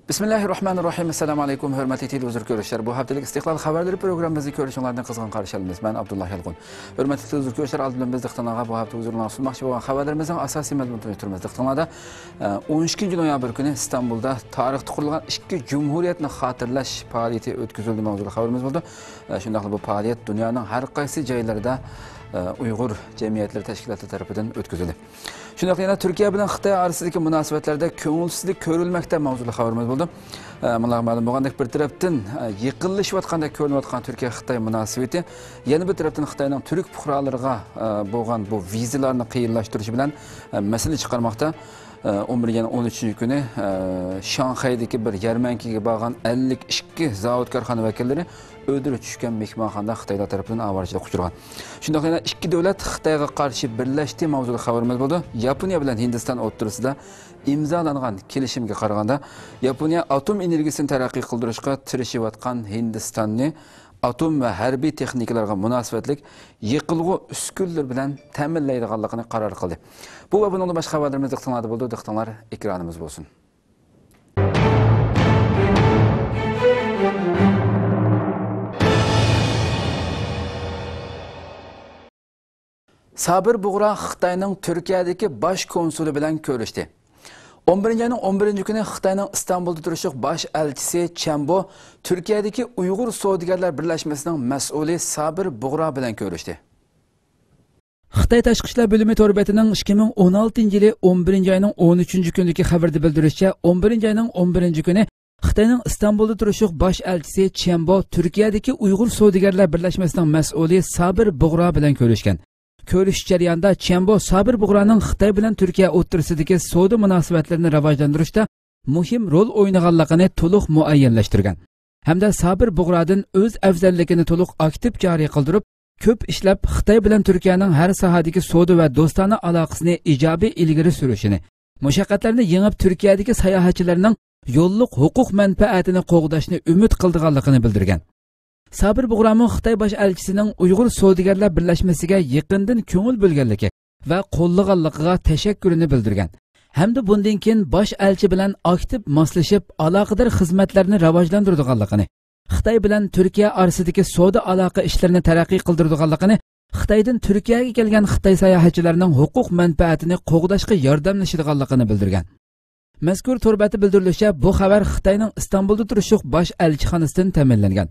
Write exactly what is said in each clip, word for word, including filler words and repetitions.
بىسمىللاھىررەھمانىررەھىم. ئەسسالامۇ ئەلەيكۇم، ھۆرمەتلىك تېلېۋىزور كۆرۈشلەر. بۇ ھەپتىلىك ئىستىقلال خەۋەرلىرى پروگراممىمىزنى كۆرۈشۈڭلارنى قىزغىن قارشى ئالىمىز. مەن ئابدۇللا يالقۇن. ھۆرمەتلىك تېلېۋىزور كۆرۈشلەر، ئالدى بىلەن بىز دىققىتىڭلارغا بۇ ھەپتە ھۇزۇرۇڭلارغا سۇنماقچى بولغان خەۋەرلىرىمىزنىڭ ئاساسىي مەزمۇنىنى تونۇشتۇرىمىز. دىققىتىڭلاردا، ئە، ئون ئىككىنچى نويابىر كۈنى ئىستانبۇلدا تارىختا قۇرۇلغان ئىككى جۇمھۇرىيەتنى خاتىرىلەش پائالىيىتى ئۆتكۈزۈلدى ماۋزۇلۇق خەۋىرىمىز بولىدۇ. ئە، شۇنداقلا بۇ پائالىيەت دۇنيانىڭ ھەر قايسى جايلىرىدا، ئە، ئۇيغۇر جەمئىيەتلىرى تەشكىلاتى تەرىپىدىن ئۆتكۈزۈلدى. شۇنداقلا يەنە تۈركىيە بىلەن خىتاي ئارىسىدىكى مۇناسىۋەتلەردە كۆڭۈلسىزلىك كۆرۈلمەكتە ماۋزۇلۇق خەۋىرىمىز بولىدۇ. ئە، مۇنداق مەلۇم بولغاندەك، بىر تەرەپتىن، ئە، يېقىنلىشىۋاتقاندەك كۆرۈنۈۋاتقان تۈركىيە-خىتاي مۇناسىۋىتى، يەنە بىر تەرەپتىن خىتاينىڭ تۈرك پۇقرالىرىغا، ئە، بولغان بۇ ۋىزىلارنى قىيىنلاشتۇرۇشى بىلەن، ئە، مەسىلە چىقارماقتا. ئە، ئون بىرىنچى ئاينىڭ ئون ئۈچىنچى كۈنى، ئە، شاڭخەيدىكى بىر يەرمەنكىگە بارغان ئەللىك ئىككى زاۋۇت كارخانا ۋەكىللىرى ئۆلدۈرۈپ چۈشكەن مېھمانخانىدا خىتايلار تەرىپىدىن ئاۋارىچىلىك ئۇچرىغان. شۇنداقلا يەنە ئىككى دۆلەت خىتايغا قارشى بىرلەشتى ماۋزۇلۇق خەۋىرىمىز بولىدۇ. ياپونىيە بىلەن ھىندىستان ئوتتۇرىسىدا ئىمزالانغان كېلىشىمگە قارىغاندا، ياپونىيە ئاتوم ئېنېرگىيىسىنى تەرەققىي قىلدۇرۇشقا تىرىشىۋاتقان ھىندىستاننى ئاتوم ۋە ھەربىي تېخنىكىلارغا مۇناسىۋەتلىك يېقىلغۇ ئۈسكۈنىلىرى بىلەن تەمىنلەيدىغانلىقىنى قارار قىلدى. بۇ ۋە بۇنىڭدىن باشقا خەۋەرلىرىمىز دىققىتىڭلاردا بولىدۇ. دىققىتىڭلار ئېكرانىمىز بولسۇن. سابىر بۇغرا خىتاينىڭ تۈركىيەدىكى باش كونسۇلى بىلەن كۆرۈشتى. ئون بىرىنچى ئاينىڭ ئون بىرىنچى كۈنى خىتاينىڭ ئىستانبۇلدا تۇرۇشلۇق باش ئەلچىسى چەن بو تۈركىيەدىكى ئۇيغۇر سودىگەرلەر بىرلەشمىسىنىڭ مەسئۇلى سابىر بۇغرا بىلەن كۆرۈشتى. خىتاي تاشقى ئىشلار بۆلۈمى تور بېتىنىڭ ئىككى مىڭ ئون ئالتىنچى يىلى ئون بىرىنچى ئاينىڭ ئون ئۈچىنچى كۈنىدىكى خەۋىرىدە بىلدۈرۈشىچە، ئون بىرىنچى ئاينىڭ ئون بىرىنچى كۈنى خىتاينىڭ ئىستانبۇلدا تۇرۇشلۇق باش ئەلچىسى چيەن بو تۈركىيەدىكى ئۇيغۇر سودىگەرلەر بىرلەشمىسىنىڭ مەسئۇلى سابىر بۇغرا بىلەن كۆرۈشكەن. كۆرۈشۈش جەريانىدا چيەن بو سابىر بۇغرانىڭ خىتاي بىلەن تۈركىيە ئوتتۇرىسىدىكى سودا مۇناسىۋەتلىرىنى راۋاجلاندۇرۇشتا مۇھىم رول ئوينىغانلىقىنى تولۇق مۇئەييەنلەشتۈرگەن ھەمدە سابىر بۇغرادىن ئۆز ئەۋزەللىكىنى تولۇق ئاكتىپ جارى قىلدۇرۇپ، كۆپ ئىشلەپ، خىتاي بىلەن تۈركىيەنىڭ ھەر ساھەدىكى سودا ۋە دوستانە ئالاقىسىنى ئىجابىي ئىلگىرى سۈرۈشىنى، مۇشەققەتلەرنى يېڭىپ، تۈركىيەدىكى ساياھەتچىلەرنىڭ يوللۇق ھوقۇق مەنپەئەتىنى قوغداشنى ئۈمىد قىلىدىغانلىقىنى بىلدۈرگەن. سابىر بۇغرامۇ خىتاي باش ئەلچىسىنىڭ ئۇيغۇر سودىگەرلەر بىرلەشمىسىگە يېقىندىن كۆڭۈل بۆلگەنلىكى ۋە قوللىغانلىقىغا تەشەككۈرىنى بىلدۈرگەن ھەمدە بۇندىن كېيىن باش ئەلچى بىلەن ئاكتىپ ماسلىشىپ، ئالاقىدار خىزمەتلەرنى راۋاجلاندۇرىدىغانلىقىنى، خىتاي بىلەن تۈركىيە ئارىسىدىكى سودا ئالاقە ئىشلىرىنى تەرەققىي قىلدۇرىدىغانلىقىنى، خىتايدىن تۈركىيەگە كەلگەن خىتاي ساياھەتچىلەرنىڭ ھوقۇق مەنپەئەتىنى قوغداشقا ياردەملىشىدىغانلىقىنى بىلدۈرگەن. مەزكۇر تور بەتتە بىلدۈرۈلۈشىچە، بۇ خەۋەر خىتاينىڭ ئىستانبۇلدا تۇرۇشلۇق باش ئەلچىخانىسىدىن تەمىنلەنگەن.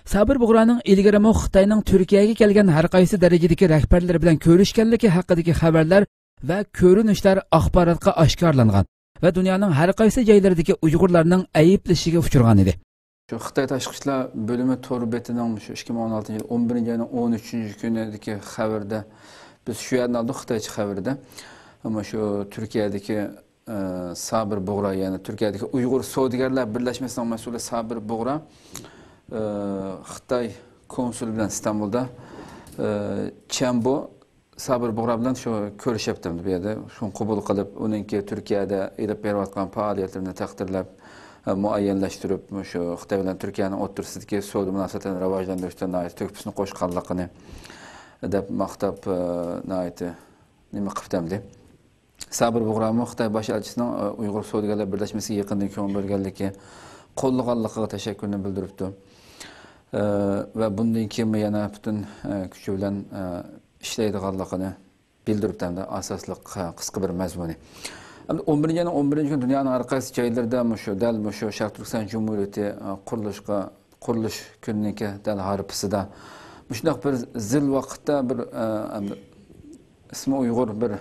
سابىر بۇغرانىڭ ئىلگىرىمۇ خىتاينىڭ تۈركىيەگە كەلگەن ھەر قايسى دەرىجىدىكى رەھبەرلىرى بىلەن كۆرۈشكەنلىكى ھەققىدىكى خەۋەرلەر ۋە كۆرۈنۈشلەر ئاخباراتقا ئاشكارىلانغان ۋە دۇنيانىڭ ھەر قايسى جايلىرىدىكى ئۇيغۇرلارنىڭ ئەيىبلىشىگە ئۇچرىغان ئىدى. شۇ خىتاي تاشقى ئىشلار بۆلۈمى تور بېتىنىڭ شۇ ئىككى مىڭ ئون ئالتىنچى يىل ئون بىرىنچى ئاينىڭ ئون ئۈچىنچى كۈنىدىكى خەۋىرىدە، بىز شۇ يەردىن ئالدۇق، خىتايچە خەۋىرىدە. ئەمما شۇ تۈركىيەدىكى، ئە، سابىر بۇغرا، يەنى تۈركىيەدىكى ئۇيغۇر سودىگەرلەر بىرلەشمىسىنىڭ مەسئۇلى سابىر بۇغرا، ئە، خىتاي كونسۇلى بىلەن ئىستانبۇلدا، ئە، چيەن بو سابىر بۇغرا بىلەن شۇ كۆرۈشۈپتىمدۇ بۇ يەردە. شۇنى قوبۇل قىلىپ، ئۇنىڭكى تۈركىيەدە ئېلىپ بېرىۋاتقان پائالىيەتلىرىنى تەقدىرلەپ، ئە، مۇئەييەنلەشتۈرۈپ، شۇ خىتاي بىلەن تۈركىيەنىڭ ئوتتۇرىسىدىكى سودا مۇناسىۋەتلىرىنى راۋاجلاندۇرۇشتا ناھايىتى تۆھپىسىنى قوشقانلىقىنى دەپ ماختاپ، ئە، ناھايىتى نېمە قىپتىمدى. سابىر بۇغرامۇ خىتاي باش ئەلچىسىنىڭ، ئە، ئۇيغۇر سودىگەرلەر بىرلەشمىسىگە يېقىندىن كۆڭۈل بۆلگەنلىكى، قوللىغانلىقىغا تەشەككۈرىنى بىلدۈرۈپتۇ. ئە، ۋە بۇندىن كېيىنمۇ يەنە پۈتۈن، ئە، كۈچى بىلەن، ئە، ئىشلەيدىغانلىقىنى بىلدۈرۈپتۇ ھەمدە ئاساسلىق، قىسقا بىر مەزمۇنى. ئەمدى ئون بىرىنچى ئاينىڭ ئون بىرىنچى كۈنى دۇنيانىڭ ھەر قايسى جايلىرىدا مۇشۇ، دەل مۇشۇ شەرقىي تۈركىستان جۇمھۇرىيىتى، قۇرۇلۇشقا، قۇرۇلۇش كۈنىنىڭكى دەل ھارپىسىدا مۇشۇنداق بىر زىل ۋاقىتتا بىر، ئەمدى ئىسمى ئۇيغۇر بىر،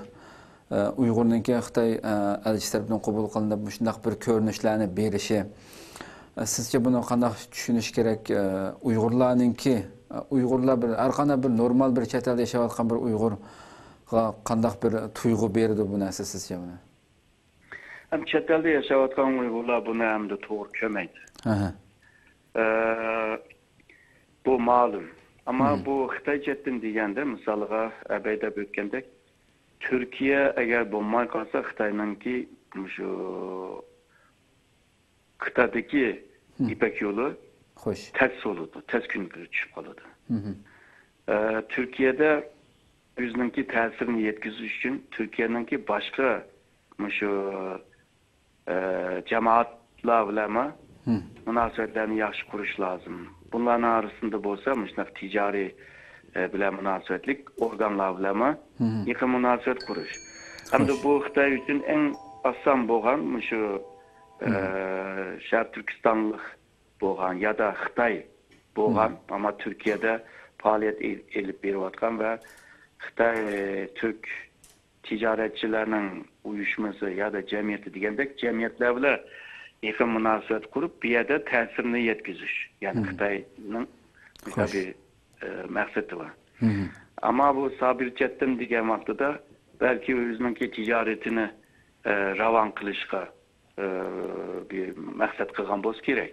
ئۇيغۇرنىڭكى خىتاي، ئەلچىسى تەرىپىدىن قوبۇل قىلىنىپ مۇشۇنداق بىر كۆرۈنۈشلەرنى بېرىشى، سىزچە بۇنى قانداق چۈشىنىش كېرەك؟ ئۇيغۇرلارنىڭكى، ئۇيغۇرلار بىر، ھەر قانداق بىر نورمال بىر چەت ئەلدە ياشاۋاتقان بىر ئۇيغۇرغا قانداق بىر تۇيغۇ بېرىدۇ بۇ نەرسە سىزچە بۇنى؟ ھەم چەت ئەلدە ياشاۋاتقان ئۇيغۇرلار بۇنى ئەمدى توغرا كۆرمەيدۇ. ئەھە. ئە، بۇ مەلۇم. ئەمما بۇ خىتاي جەھەتتىن دېگەندە، مىسالغا، ئەبەي دەپ ئۆتكەندەك، تۈركىيە ئەگەر بولماي قالسا، خىتاينىڭكى مۇشۇ خىتايدىكى يىپەك يولى خوش. تەس بولىدۇ، تەس كۈنگە چۈشۈپ قالىدۇ. ئە، تۈركىيەدە ئۆزىنىڭكى تەسىرىنى يەتكۈزۈش ئۈچۈن تۈركىيەنىڭكى باشقا مۇشۇ، ئە، جامائەت ئىنستىتۇتلار بىلەنمۇ مۇناسىۋەتلەرنى ياخشى قۇرۇش لازىم. بۇلارنىڭ ئارىسىدا بولسا مۇشۇنداق تىجارىي، ئە، بىلەن مۇناسىۋەتلىك ئورگانلار بىلەنمۇ يېقىن مۇناسىۋەت قۇرۇش. ھەمدە بۇ خىتاي ئۈچۈن ئەڭ ئاسان بولغان مۇشۇ، ئە، شەرقىي تۈركىستانلىق بولغان يادا خىتاي بولغان، ئەمما تۈركىيەدە پائالىيەت ئېل-، ئېلىپ بېرىۋاتقان ۋە خىتاي، ئە، تۈرك تىجارەتچىلەرنىڭ ئۇيۇشمىسى يادا جەمئىيىتى دېگەندەك جەمئىيەتلەر بىلەن يېقىن مۇناسىۋەت قۇرۇپ، بۇ يەردە تەسىرنى يەتكۈزۈش. يەنى خىتاينىڭ بىر، ئە، مەقسىتى بار. ئەمما بۇ سابىر چەتتىن دېگەن ۋاقتىدا بەلكى ئۆزىنىڭكى تىجارىتىنى، ئە، راۋان قىلىشقا، ئە، بىر مەقسەت قىلغان بولسا كېرەك.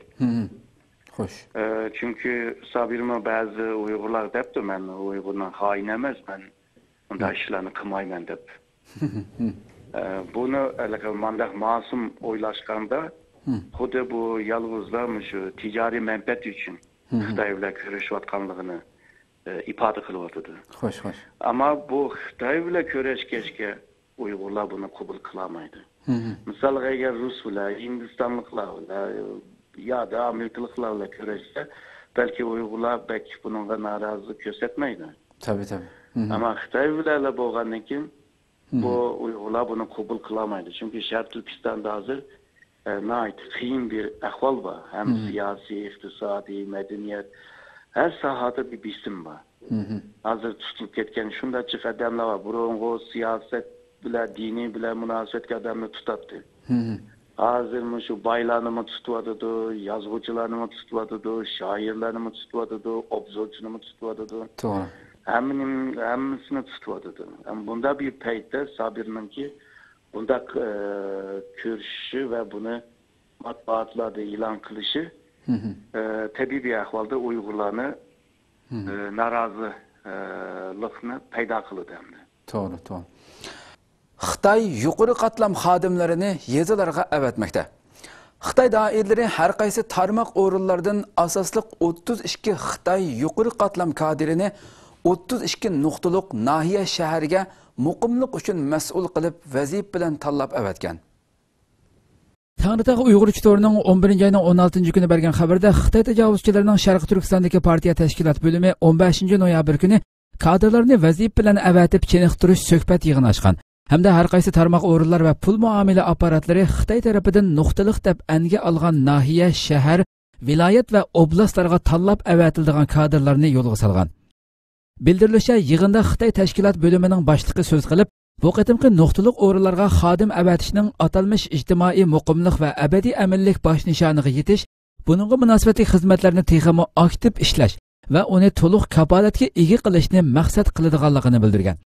خوش. ئە، چۈنكى سابىرمۇ بەزى ئۇيغۇرلار دەپتۇ، مەن ئۇيغۇرنىڭ خائىنى ئەمەس، مەن ئۇنداق ئىشلارنى قىلمايمەن دەپ. ئە، بۇنى ھېلىقى مانداق ماسۇم ئويلاشقاندا، خۇددى بۇ يالغۇزلا مۇشۇ تىجارىي مەنپەئەت ئۈچۈن خىتاي بىلەن كۆرۈشۈۋاتقانلىقىنى، ئە، ئىپادە قىلىۋاتىدۇ. خوش، خوش. ئەمما بۇ خىتاي بىلەن كۆرۈشكەچكە ئۇيغۇرلار بۇنى قوبۇل قىلالمايدۇ. مىسالغا، ئەگەر رۇس بىلەن، ھىندىستانلىقلار بىلەن يادا ئامېرىكىلىقلار بىلەن كۆرۈشسە، بەلكى ئۇيغۇرلار بەك بۇنىڭغا نارازىلىق كۆرسەتمەيدۇ. تەبىئىي، تەبىئىي. ئەمما خىتاي بىلەن بولغاندىن كېيىن بۇ ئۇيغۇرلار بۇنى قوبۇل قىلالمايدۇ. چۈنكى شەرقىي تۈركىستاندا ھازىر، ئە، ناھايىتى قىيىن بىر ئەھۋال بار. ھەم سىياسىي، ئىقتىسادىي، مەدەنىيەت، ھەر ساھەدە بىر بېسىم بار. ھازىر تۇتۇلۇپ كەتكەن شۇنداق جىق ئادەملەر بار. بۇرۇنقى سىياسەت بىلەن، دىنىي بىلەن مۇناسىۋەتلىك ئادەمنى تۇتاتتى. ھازىر مۇشۇ بايلارنىمۇ تۇتۇۋاتىدۇ، يازغۇچىلارنىمۇ تۇتۇۋاتىدۇ، شائىرلارنىمۇ تۇتۇۋاتىدۇ، ئوبزورچىنىمۇ تۇتۇۋاتىدۇ. توغرا. ھەممىنى، ھەممىسىنى تۇتۇۋاتىدۇ. ھەم بۇنداق بىر پەيتتە سابىرنىڭكى بۇنداق، ئە، كۆرۈشۈشى ۋە بۇنى مەتبۇئاتلاردا ئېلان قىلىشى، ئە، تەبىئىي بىر ئەھۋالدا ئۇيغۇرلارنى، ئە، نارازىلىقنى پەيدا قىلىدۇ ئەمدى. توغرا، توغرا. خىتاي يۇقىرى قاتلام خادىملىرىنى يېزىلارغا ئەۋەتمەكتە. خىتاي دائىرىلىرى ھەر قايسى تارماق ئورۇنلاردىن ئاساسلىق ئوتتۇز ئىككى خىتاي يۇقىرى قاتلام كادىرىنى ئوتتۇز ئىككى نۇقتىلىق ناھىيە شەھەرگە مۇقىملىق ئۈچۈن مەسئۇل قىلىپ ۋەزىپە بىلەن تاللاپ ئەۋەتكەن. تەڭرىتاغ ئۇيغۇرچە تورىنىڭ ئون بىرىنچى ئاينىڭ ئون ئالتىنچى كۈنى بەرگەن خەۋىرىدە، خىتاي تاجاۋۇزچىلىرىنىڭ شەرقىي تۈركىستاندىكى پارتىيە تەشكىلات بۆلۈمى ئون بەشىنچى نويابىر كۈنى كادىرلارنى ۋەزىپە بىلەن ئەۋەتىپ چېنىقتۇرۇش سۆھبەت يىغىنى ئاچقان ھەمدە ھەر قايسى تارماق ئورۇنلار ۋە پۇل مۇئامىلە ئاپپاراتلىرى خىتاي تەرىپىدىن نۇقتىلىق دەپ ئەنگە ئالغان ناھىيە، شەھەر، ۋىلايەت ۋە ئوبلاستلارغا تاللاپ ئەۋەتىلىدىغان كادىرلارنى يولغا سالغان. بىلدۈرۈلۈشىچە، يىغىندا خىتاي تەشكىلات بۆلۈمىنىڭ باشلىقى سۆز قىلىپ، بۇ قېتىمقى نۇقتىلىق ئورۇنلارغا خادىم ئەۋەتىشنىڭ ئاتالمىش ئىجتىمائىي مۇقىملىق ۋە ئەبەدىي ئەمىنلىك باش نىشانىغا يېتىش، بۇنىڭغا مۇناسىۋەتلىك خىزمەتلەرنى تېخىمۇ ئاكتىپ ئىشلەش ۋە ئۇنى تولۇق كاپالەتكە ئىگە قىلىشنى مەقسەت قىلىدىغانلىقىنى بىلدۈرگەن.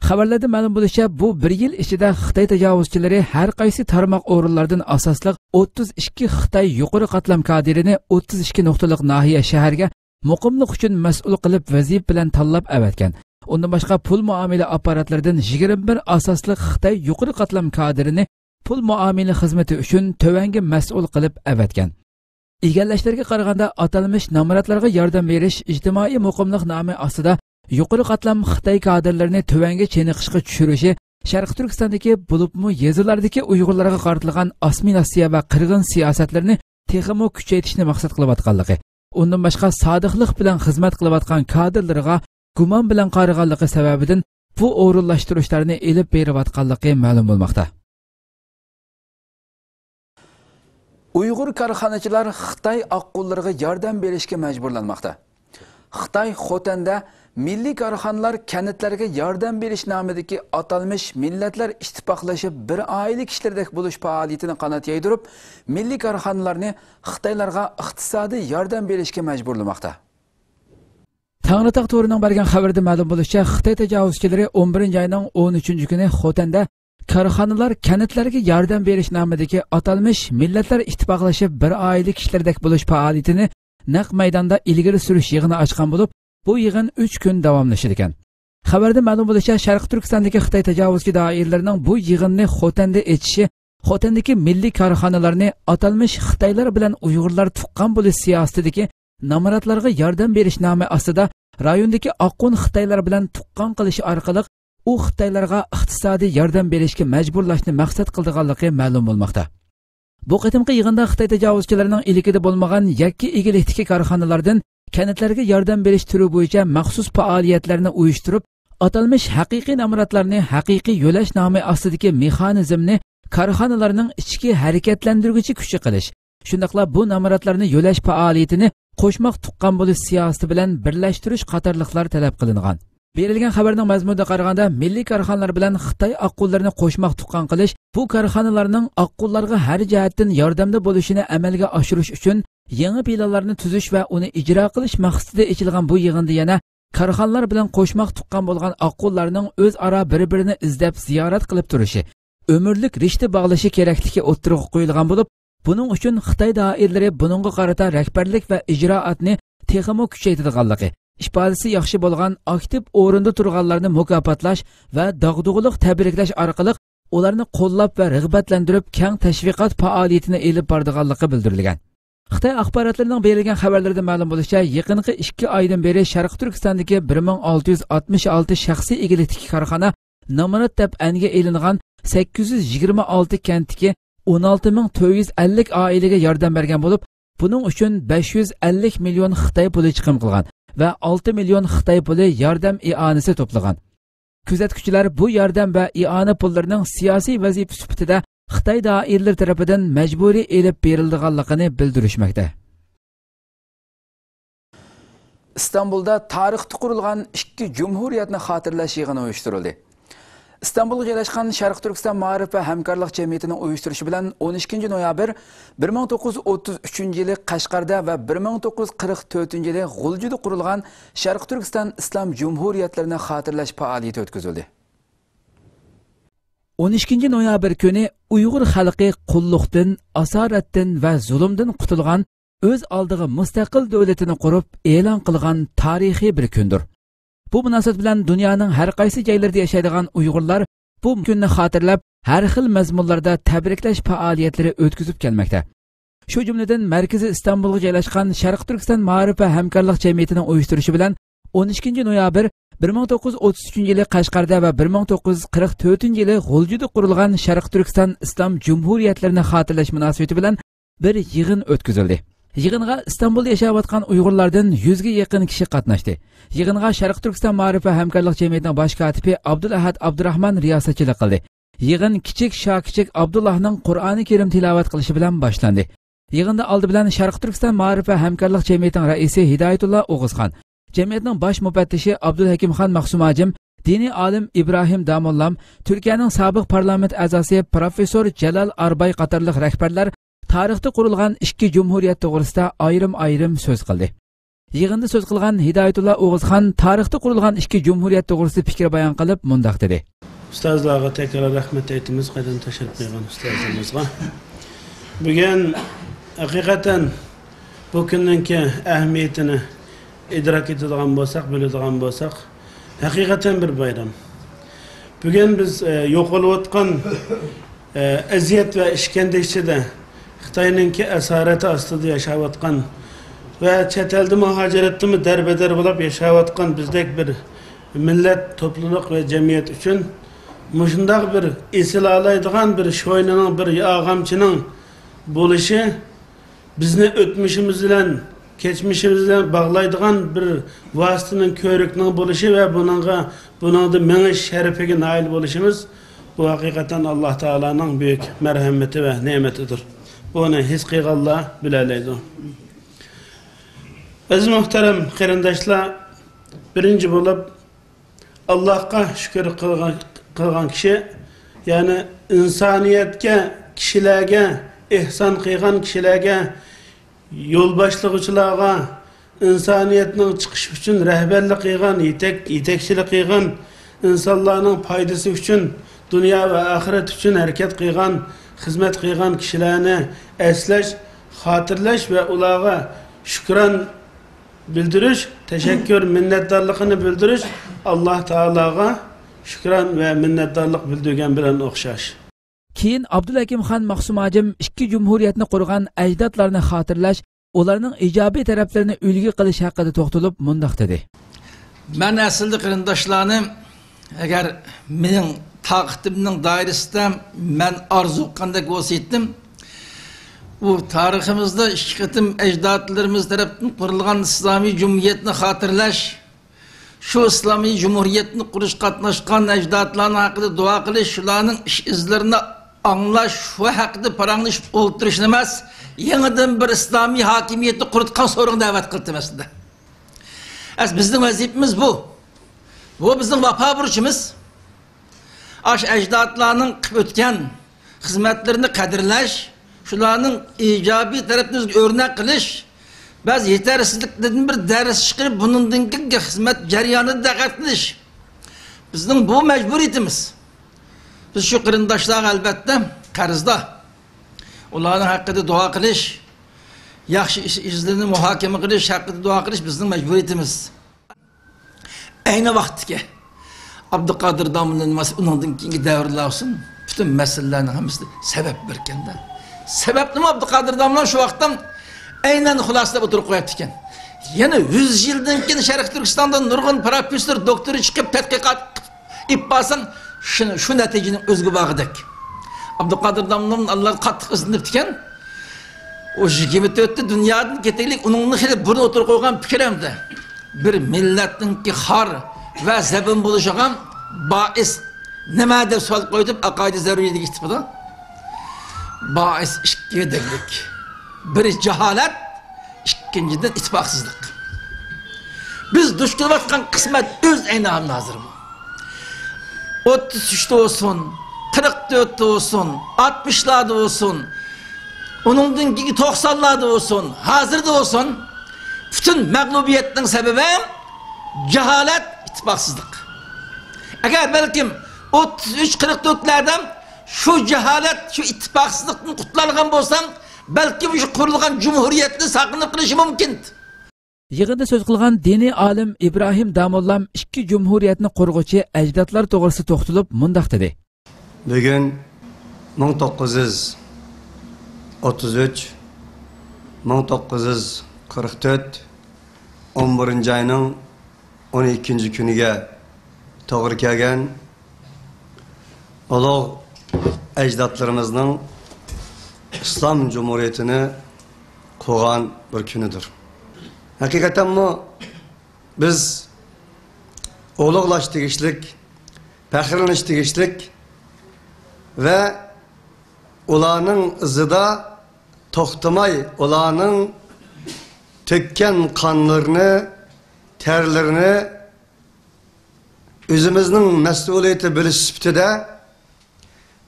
خەۋەرلەردىن مەلۇم بولۇشىچە، بۇ بىر يىل ئىچىدە خىتاي تاجاۋۇزچىلىرى ھەر قايسى تارماق ئورۇنلاردىن ئاساسلىق ئوتتۇز ئىككى خىتاي يۇقىرى قاتلام كادىرىنى ئوتتۇز ئىككى نۇقتىلىق ناھىيە، شەھەرگە مۇقىملىق ئۈچۈن مەسئۇل قىلىپ ۋەزىپە بىلەن تاللاپ ئەۋەتكەن. ئۇندىن باشقا، پۇل مۇئامىلە ئاپپاراتلىرىدىن يىگىرمە بىر ئاساسلىق خىتاي يۇقىرى قاتلام كادىرىنى پۇل مۇئامىلە خىزمىتى ئۈچۈن تۆۋەنگە مەسئۇل قىلىپ ئەۋەتكەن. ئىگىلەشلەرگە قارىغاندا، ئاتالمىش نامراتلارغا ياردەم بېرىش ئىجتىمائىي مۇقىملىق نامى ئاستىدا يۇقىرى قاتلام خىتاي كادىرلىرىنى تۆۋەنگە چېنىقىشقا چۈشۈرۈشى شەرقىي تۈركىستاندىكى، بولۇپمۇ يېزىلاردىكى ئۇيغۇرلارغا قارىتىلغان ئاسسىمىلياتسىيە ۋە قىرغىن سىياسەتلىرىنى تېخىمۇ كۈچەيتىشنى مەقسەت قىلىۋاتقانلىقى، ئۇندىن باشقا سادىقلىق بىلەن خىزمەت قىلىۋاتقان كادىرلىرىغا گۇمان بىلەن قارىغانلىقى سەۋەبىدىن بۇ ئورۇنلاشتۇرۇشلارنى ئېلىپ بېرىۋاتقانلىقى مەلۇم بولماقتا. ئۇيغۇر كارخانىچىلار خىتاي ئاققۇنلىرىغا ياردەم بېرىشكە مەجبۇرلانماقتا. خىتاي خوتەندە مىللىي كارخانىلار كەنتلەرگە ياردەم بېرىش نامىدىكى ئاتالمىش مىللەتلەر ئىتتىپاقلىشىپ بىر ئائىلە كىشىلىرىدەك بولۇش پائالىيىتىنى قانات يايدۇرۇپ، مىللىي كارخانىلارنى خىتايلارغا ئىقتىسادىي ياردەم بېرىشكە مەجبۇرلىماقتا. تەڭرىتاغ تورىنىڭ بەرگەن خەۋىرىدە مەلۇم بولۇشىچە، خىتاي تاجاۋۇزچىلىرى ئون بىرىنچى ئاينىڭ ئون ئۈچىنچى كۈنى خوتەندە كارخانىلار كەنتلەرگە ياردەم بېرىش نامىدىكى ئاتالمىش مىللەتلەر ئىتتىپاقلىشىپ بىر ئائىلە كىشىلىرىدەك بولۇش پائالىيىتىنى نەق مەيداندا ئىلگىرى سۈرۈش يىغىنى ئاچقان بولۇپ، بۇ يىغىن ئۈچ كۈن داۋاملىشىدىكەن. خەۋەردە مەلۇم بولۇشىچە، شەرقىي تۈركىستاندىكى خىتاي تاجاۋۇزچى دائىرىلىرىنىڭ بۇ يىغىننى خوتەندە ئېچىشى خوتەندىكى مىللىي كارخانىلارنى ئاتالمىش خىتايلار بىلەن ئۇيغۇرلار تۇغقان بولۇش سىياسىتىدىكى نامراتلارغا ياردەم بېرىش نامى ئاستىدا رايوندىكى ئاققۇن خىتايلار بىلەن تۇغقان قىلىش ئارقىلىق ئۇ خىتايلارغا ئىقتىسادىي ياردەم بېرىشكە مەجبۇرلاشنى مەقسەت قىلىدىغانلىقى مەلۇم بولماقتا. بۇ قېتىمقى يىغىندا خىتاي تاجاۋۇزچىلىرىنىڭ ئىلكىدە بولمىغان يەككە ئىگىلىكتىكى كارخانىلاردىن كەنتلەرگە ياردەم بېرىش تۈرى بويىچە مەخسۇس پائالىيەتلەرنى ئۇيۇشتۇرۇپ، ئاتالمىش ھەقىقىي نامراتلارنى ھەقىقىي يۆلەش نامى ئاستىدىكى مېخانىزمنى كارخانىلارنىڭ ئىچكى ھەرىكەتلەندۈرگۈچى كۈچى قىلىش، شۇنداقلا بۇ نامراتلارنى يۆلەش پائالىيىتىنى قوشماق تۇغقان بولۇش سىياسىتى بىلەن بىرلەشتۈرۈش قاتارلىقلار تەلەپ قىلىنغان. بېرىلگەن خەۋەرنىڭ مەزمۇنىغا قارىغاندا، مىللىي كارخانىلار بىلەن خىتاي ئاققۇنلىرىنى قوشماق تۇغقان قىلىش، بۇ كارخانىلارنىڭ ئاققۇنلارغا ھەر جەھەتتىن ياردەمدە بولۇشىنى ئەمەلگە ئاشۇرۇش ئۈچۈن يېڭى پىلانلارنى تۈزۈش ۋە ئۇنى ئىجرا قىلىش مەقسىتىدە ئېچىلغان بۇ يىغىندا يەنە كارخانىلار بىلەن قوشماق تۇغقان بولغان ئاققۇنلارنىڭ ئۆزئارا بىر-بىرىنى ئىزدەپ زىيارەت قىلىپ تۇرۇشى، ئۆمۈرلۈك رىشتە باغلىشى كېرەكلىكى ئوتتۇرىغا قويۇلغان بولۇپ، بۇنىڭ ئۈچۈن خىتاي دائىرىلىرى بۇنىڭغا قارىتا رەھبەرلىك ۋە ئىجرائاتنى تېخىمۇ كۈچەيتىدىغانلىقى، ئىپادىسى ياخشى بولغان ئاكتىپ ئورۇندا تۇرغانلارنى مۇكاپاتلاش ۋە داغدۇغىلىق تەبرىكلەش ئارقىلىق ئۇلارنى قوللاپ ۋە رىغبەتلەندۈرۈپ كەڭ تەشۋىقات پائالىيىتىنى ئېلىپ بارىدىغانلىقى بىلدۈرۈلگەن. خىتاي ئاخباراتلىرىنىڭ بېرىلگەن خەۋەرلىرىدىن مەلۇم بولۇشىچە، يېقىنقى ئىككى ئايدىن بېرى شەرقىي تۈركىستاندىكى بىر مىڭ ئالتە يۈز ئاتمىش ئالتە شەخسىي ئىگىلىكتىكى كارخانا نامرات دەپ ئەنگە ئېلىنغان سەككىز يۈز يىگىرمە ئالتە كەنتتىكى ئون ئالتە مىڭ تۆت يۈز ئەللىك ئائىلىگە ياردەم بەرگەن بولۇپ، بۇنىڭ ئۈچۈن بەش يۈز ئەللىك مىليون خىتاي پۇلى چىقىم قىلغان ۋە ئالتە مىليون خىتاي پۇلى ياردەم ئىئانىسى توپلىغان. كۆزەتكۈچىلەر بۇ ياردەم ۋە ئىئانە پۇللىرىنىڭ سىياسىي ۋەزىپە سۈپىتىدە خىتاي دائىرىلىرى تەرىپىدىن مەجبۇرىي ئېلىپ بېرىلىدىغانلىقىنى بىلدۈرۈشمەكتە. ئىستانبۇلدا تارىختا قۇرۇلغان ئىككى جۇمھۇرىيەتنى خاتىرىلەش يىغىنى ئۇيۇشتۇرۇلدى. ئىستانبۇلغا جايلاشقان شەرقىي تۈركىستان مائارىپ ۋە ھەمكارلىق جەمئىيىتىنىڭ ئۇيۇشتۇرۇشى بىلەن ئون ئىككىنچى نويابىر بىر مىڭ توققۇز يۈز ئوتتۇز ئۈچىنچى يىلى قەشقەردە ۋە بىر مىڭ توققۇز يۈز قىرىق تۆتىنچى يىلى غۇلجىدا قۇرۇلغان شەرقىي تۈركىستان ئىسلام جۇمھۇرىيەتلىرىنى خاتىرىلەش پائالىيىتى ئۆتكۈزۈلدى. ئون ئىككىنچى نويابىر كۈنى ئۇيغۇر خەلقى قۇللۇقتىن، ئاسارەتتىن ۋە زۇلۇمدىن قۇتۇلغان، ئۆز ئالدىغا مۇستەقىل دۆلىتىنى قۇرۇپ ئېلان قىلغان تارىخىي بىر كۈندۇر. بۇ مۇناسىۋەت بىلەن دۇنيانىڭ ھەر قايسى جايلىرىدا ياشايدىغان ئۇيغۇرلار بۇ كۈننى خاتىرىلەپ، ھەر خىل مەزمۇنلاردا تەبرىكلەش پائالىيەتلىرى ئۆتكۈزۈپ كەلمەكتە. شۇ جۈملىدىن مەركىزى ئىستانبۇلغا جايلاشقان شەرقىي تۈركىستان مائارىپ ۋە ھەمكارلىق جەمئىيىتىنىڭ ئۇيۇشتۇرۇشى بىلەن ئون ئىككىنچى نويابىر بىر مىڭ توققۇز يۈز ئوتتۇز ئۈچىنچى يىلى قەشقەردە ۋە بىر مىڭ توققۇز يۈز قىرىق تۆتىنچى يىلى غۇلجىدا قۇرۇلغان شەرقىي تۈركىستان ئىسلام جۇمھۇرىيەتلىرىنى خاتىرىلەش مۇناسىۋىتى بىلەن بىر يىغىن ئۆتكۈزۈلدى. يىغىنغا ئىستانبۇلدا ياشاۋاتقان ئۇيغۇرلاردىن يۈزگە يېقىن كىشى قاتناشتى. يىغىنغا شەرقىي تۈركىستان مائارىپ ۋە ھەمكارلىق جەمئىيىتىنىڭ باش كاتىپى ئابدۇلئەھەد ئابدۇراخمان رىياسەتچىلىك قىلدى. يىغىن كىچىك شاكىچىك ئابدۇللاھنىڭ قۇرئانى كەرىم تىلاۋەت قىلىشى بىلەن باشلاندى. يىغىندا ئالدى بىلەن شەرقىي تۈركىستان مائارىپ ۋە ھەمكارلىق جەمئىيىتىنىڭ رەئىسى ھىدايەتۇللا ئوغۇزخان، جەمئىيەتنىڭ باش مۇپەتتىشى ئابدۇلھەكىمخان مەخسۇمئاجىم، دىنىي ئالىم ئىبراھىم داموللام، تۈركىيەنىڭ سابىق پارلامېنت ئەزاسى پروفېسسور جالال ئارباي قاتارلىق رەھبەرلەر تارىختا قۇرۇلغان ئىككى جۇمھۇرىيەت توغرىسىدا ئايرىم-ئايرىم سۆز قىلدى. يىغىندا سۆز قىلغان ھىدايەتۇللا ئوغۇزخان تارىختا قۇرۇلغان ئىككى جۇمھۇرىيەت توغرىسىدا پىكىر بايان قىلىپ مۇنداق دېدى. ئۇستازلارغا تەكرار رەھمەت ئېيتىمىز، قەدەم تەشرىپ قىلغان ئۇستازلىرىمىزغا. بۈگۈن ھەقىقەتەن بۇ كۈننىڭكى ئەھمىيىتىنى ئىدراك ئېتىدىغان بولساق، بىلىدىغان بولساق، ھەقىقەتەن بىر بايرام. بۈگۈن بىز، ئە، يوقىلىۋاتقان، ئە، ئەزىيەت ۋە ئىشكەنجە ئىچىدە، خىتاينىڭكى ئاسارىتى ئاستىدا ياشاۋاتقان ۋە چەت ئەلدە مۇھاجىرەتتىمۇ دەربەدەر بولۇپ ياشاۋاتقان بىزدەك بىر مىللەت، توپلۇلۇق ۋە جەمئىيەت ئۈچۈن مۇشۇنداق بىر ئېسىلالايدىغان بىر شوينىنىڭ، بىر ياغامچىنىڭ بولۇشى، بىزنى ئۆتمۈشىمىز بىلەن، كەچمىشىمىز بىلەن باغلايدىغان بىر ۋاسىتىنىڭ، كۆۋرۈكنىڭ بولۇشى ۋە بۇنىڭغا، بۇنىڭدا مېڭىش شەرىپىگە نائىل بولۇشىمىز، بۇ ھەقىقەتەن ئاللا تائالانىڭ بۈيۈك مەرھەمىتى ۋە نېمىتىدۇر. بۇنى ھېس قىلغانلار بىلەلەيدۇ. ئەزىز مۇھتەرەم قېرىنداشلار، بىرىنچى بولۇپ، ئاللاھقا شۈكۈر قىلغان، قىلغان كىشى، يەنى ئىنسانىيەتكە، كىشىلەرگە ئېھسان قىلغان كىشىلەرگە، يول باشلىغۇچىلارغا، ئىنسانىيەتنىڭ چىقىشى ئۈچۈن رەھبەرلىك قىلغان، يېتەك-، يېتەكچىلىك قىلغان، ئىنسانلارنىڭ پايدىسى ئۈچۈن، دۇنيا ۋە ئاخىرەت ئۈچۈن ھەرىكەت قىلغان، خىزمەت قىلغان كىشىلەرنى ئەسلەش، خاتىرىلەش ۋە ئۇلارغا شۈكران بىلدۈرۈش، تەشەككۈر، مىننەتدارلىقىنى بىلدۈرۈش ئاللا تائالاغا شۈكران ۋە مىننەتدارلىق بىلدۈرگەن بىلەن ئوخشاش. كېيىن ئابدۇلھەكىم خان مەخسۇم ھاجىم ئىككى جۇمھۇرىيەتنى قۇرغان ئەجدادلارنى خاتىرىلەش، ئۇلارنىڭ ئىجابىي تەرەپلىرىنى ئۈلگە قىلىش ھەققىدە توختىلىپ مۇنداق دېدى. مەن ئەسلىدە قېرىنداشلارنى، ئەگەر مېنىڭ تاقىتىمنىڭ دائىرىسىدە مەن ئارزۇ قىلغاندەك بولسا ئېيتتىم، بۇ تارىخىمىزدا ئىككى قېتىم ئەجدادلىرىمىز تەرەپتىن قۇرۇلغان ئىسلامىي جۇمھۇرىيەتنى خاتىرىلەش، شۇ ئىسلامىي جۇمھۇرىيەتنى قۇرۇشقا قاتناشقان ئەجدادلارنىڭ ھەققىدە دۇئا قىلىش، شۇلارنىڭ ئىش ئىزلىرىنى ئاڭلاش، شۇ ھەققىدە پاراڭلىشىپ ئولتۇرۇشنى ئەمەس، يېڭىدىن بىر ئىسلامىي ھاكىمىيەتنى قۇرۇتقان سورۇنغا دەۋەت قىلدىم ئەسلىدە. ئەس-، بىزنىڭ ۋەزىپىمىز بۇ. بۇ بىزنىڭ ۋاپا بۇرچىمىز. ئاش ئەجدادلارنىڭ قىلىپ ئۆتكەن خىزمەتلىرىنى قەدىرلەش، شۇلارنىڭ ئىجابىي تەرەپلىرىنى ئۆرنەك قىلىش، بەزى يېتەرسىزلىكلىرىدىن بىر دەرس چىقىرىپ، بۇنىڭدىن كېيىنكى خىزمەت جەريانىدا دىققەت قىلىش بىزنىڭ بۇ مەجبۇرىيىتىمىز. بىز شۇ قېرىنداشلارغا ئەلۋەتتە قەرزدار. ئۇلارنىڭ ھەققىدە دۇئا قىلىش، ياخشى ئىش ئىزلىرىنى مۇھاكىمە قىلىش ھەققىدە دۇئا قىلىش بىزنىڭ مەجبۇرىيىتىمىز. ئەينى ۋاقىتتىكى ئابدۇقادىر داموللىنىڭ مەس-، ئۇنىڭدىن كېيىنكى دەۋرلەر بولسۇن، پۈتۈن مەسىلىلەرنىڭ ھەممىسىدە سەۋەب بىركەندە. سەۋەبنىمۇ ئابدۇقادىر داموللا شۇ ۋاقىتتا ئەينەن خۇلاسىلەپ ئوتتۇرىغا قويۇپتىكەن. يەنە يۈز يىلدىن كېيىن شەرقىي تۈركىستاندا نۇرغۇن پروفېسسور، دوكتور چىقىپ تەتقىقات ئېلىپ بارساڭ، شۇ، شۇ نەتىجىنىڭ ئۆزىگە بارغۇدەك. ئابدۇقادىر داموللام ئاللاغا قاتتىق ئىزدىنىپتىكەن. ئۇ يىگىرمە تۆتتە دۇنيادىن كېتەيلىك، ئۇنىڭدىن خېلى بۇرۇن ئوتتۇرىغا قويغان پىكرىمدە، بىر مىللەتنىڭكى خار ۋە زەبۇن بولۇشىغا بائىس نېمە دەپ سوئال قويدۇم، ئەقايىدى زەرۇرىيەتكە كىتابىدا. بائىس ئىككى دەيلىك. بىرى جاھالەت، ئىككىنچىدىن ئىتتىپاقسىزلىق. بىز دۇچ كېلىۋاتقان قىسمەت ئۆز ئەينى ھازىرمۇ. ئوتتۇز ئۈچتە بولسۇن، قىرىق تۆتتە بولسۇن، ئاتمىشلاردا بولسۇن، ئۇنىڭدىن كېيىنكى توقسانلاردا بولسۇن، ھازىردا بولسۇن، پۈتۈن مەغلۇبىيەتنىڭ سەۋەبى جاھالەت، ئىتتىپاقسىزلىق. ئەگەر بەلكىم ئوتتۇز ئۈچ، قىرىق تۆتلەردە شۇ جاھالەت، شۇ ئىتتىپاقسىزلىقتىن قۇتۇلالىغان بولساڭ، بەلكىم شۇ قۇرۇلغان جۇمھۇرىيەتنى ساقلىنىپ قېلىشى مۇمكىن. يىغىندا سۆز قىلغان دىنىي ئالىم ئىبراھىم داموللام ئىككى جۇمھۇرىيەتنى قۇرغۇچى ئەجدادلار توغرىسىدا توختىلىپ مۇنداق دېدى. بۈگۈن مىڭ توققۇز يۈز ئوتتۇز ئۈچ، مىڭ توققۇز يۈز قىرىق تۆت، ئون بىرىنچى ئاينىڭ ئون ئىككىنچى كۈنىگە توغرا كەلگەن ئۇلۇغ ئەجدادلىرىمىزنىڭ ئىسلام جۇمھۇرىيىتىنى قۇرغان بىر كۈنىدۇر. ھەقىقەتەنمۇ بىز ئۇلۇغلاش تېگىشلىك، پەخىرلىنىش تېگىشلىك ۋە ئۇلارنىڭ ئىزىدا توختىماي، ئۇلارنىڭ تۆككەن قانلىرىنى، تەرلىرىنى ئۆزىمىزنىڭ مەسئۇلىيىتى بىلىش سۈپىتىدە،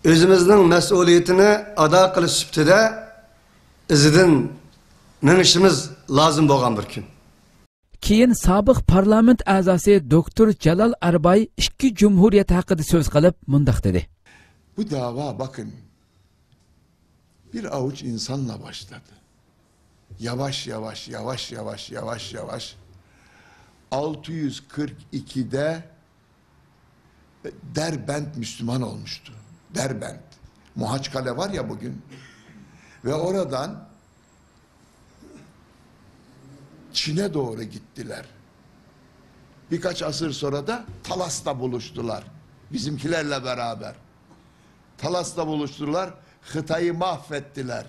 ئۆزىمىزنىڭ مەسئۇلىيىتىنى ئادا قىلىش سۈپىتىدە ئىزىدىن مېڭىشىمىز لازىم بولغان بىر كۈن. كېيىن سابىق پارلامېنت ئەزاسى دوكتور جالال ئەرباي ئىككى جۇمھۇرىيەت ھەققىدە سۆز قىلىپ مۇنداق دېدى. Bu dava, bakın, bir avuç insanla başladı. Yavaş yavaş, yavaş yavaş, yavaş yavaş altı yüz kırk ikide Derbent Müslüman olmuştu. Derbent. Muhaçkale var ya bugün. Ve oradan Çin'e doğru gittiler. Birkaç asır sonra da Talas'ta buluştular. Bizimkilerle beraber. Talas'ta buluştular. Hıtay'ı mahvettiler.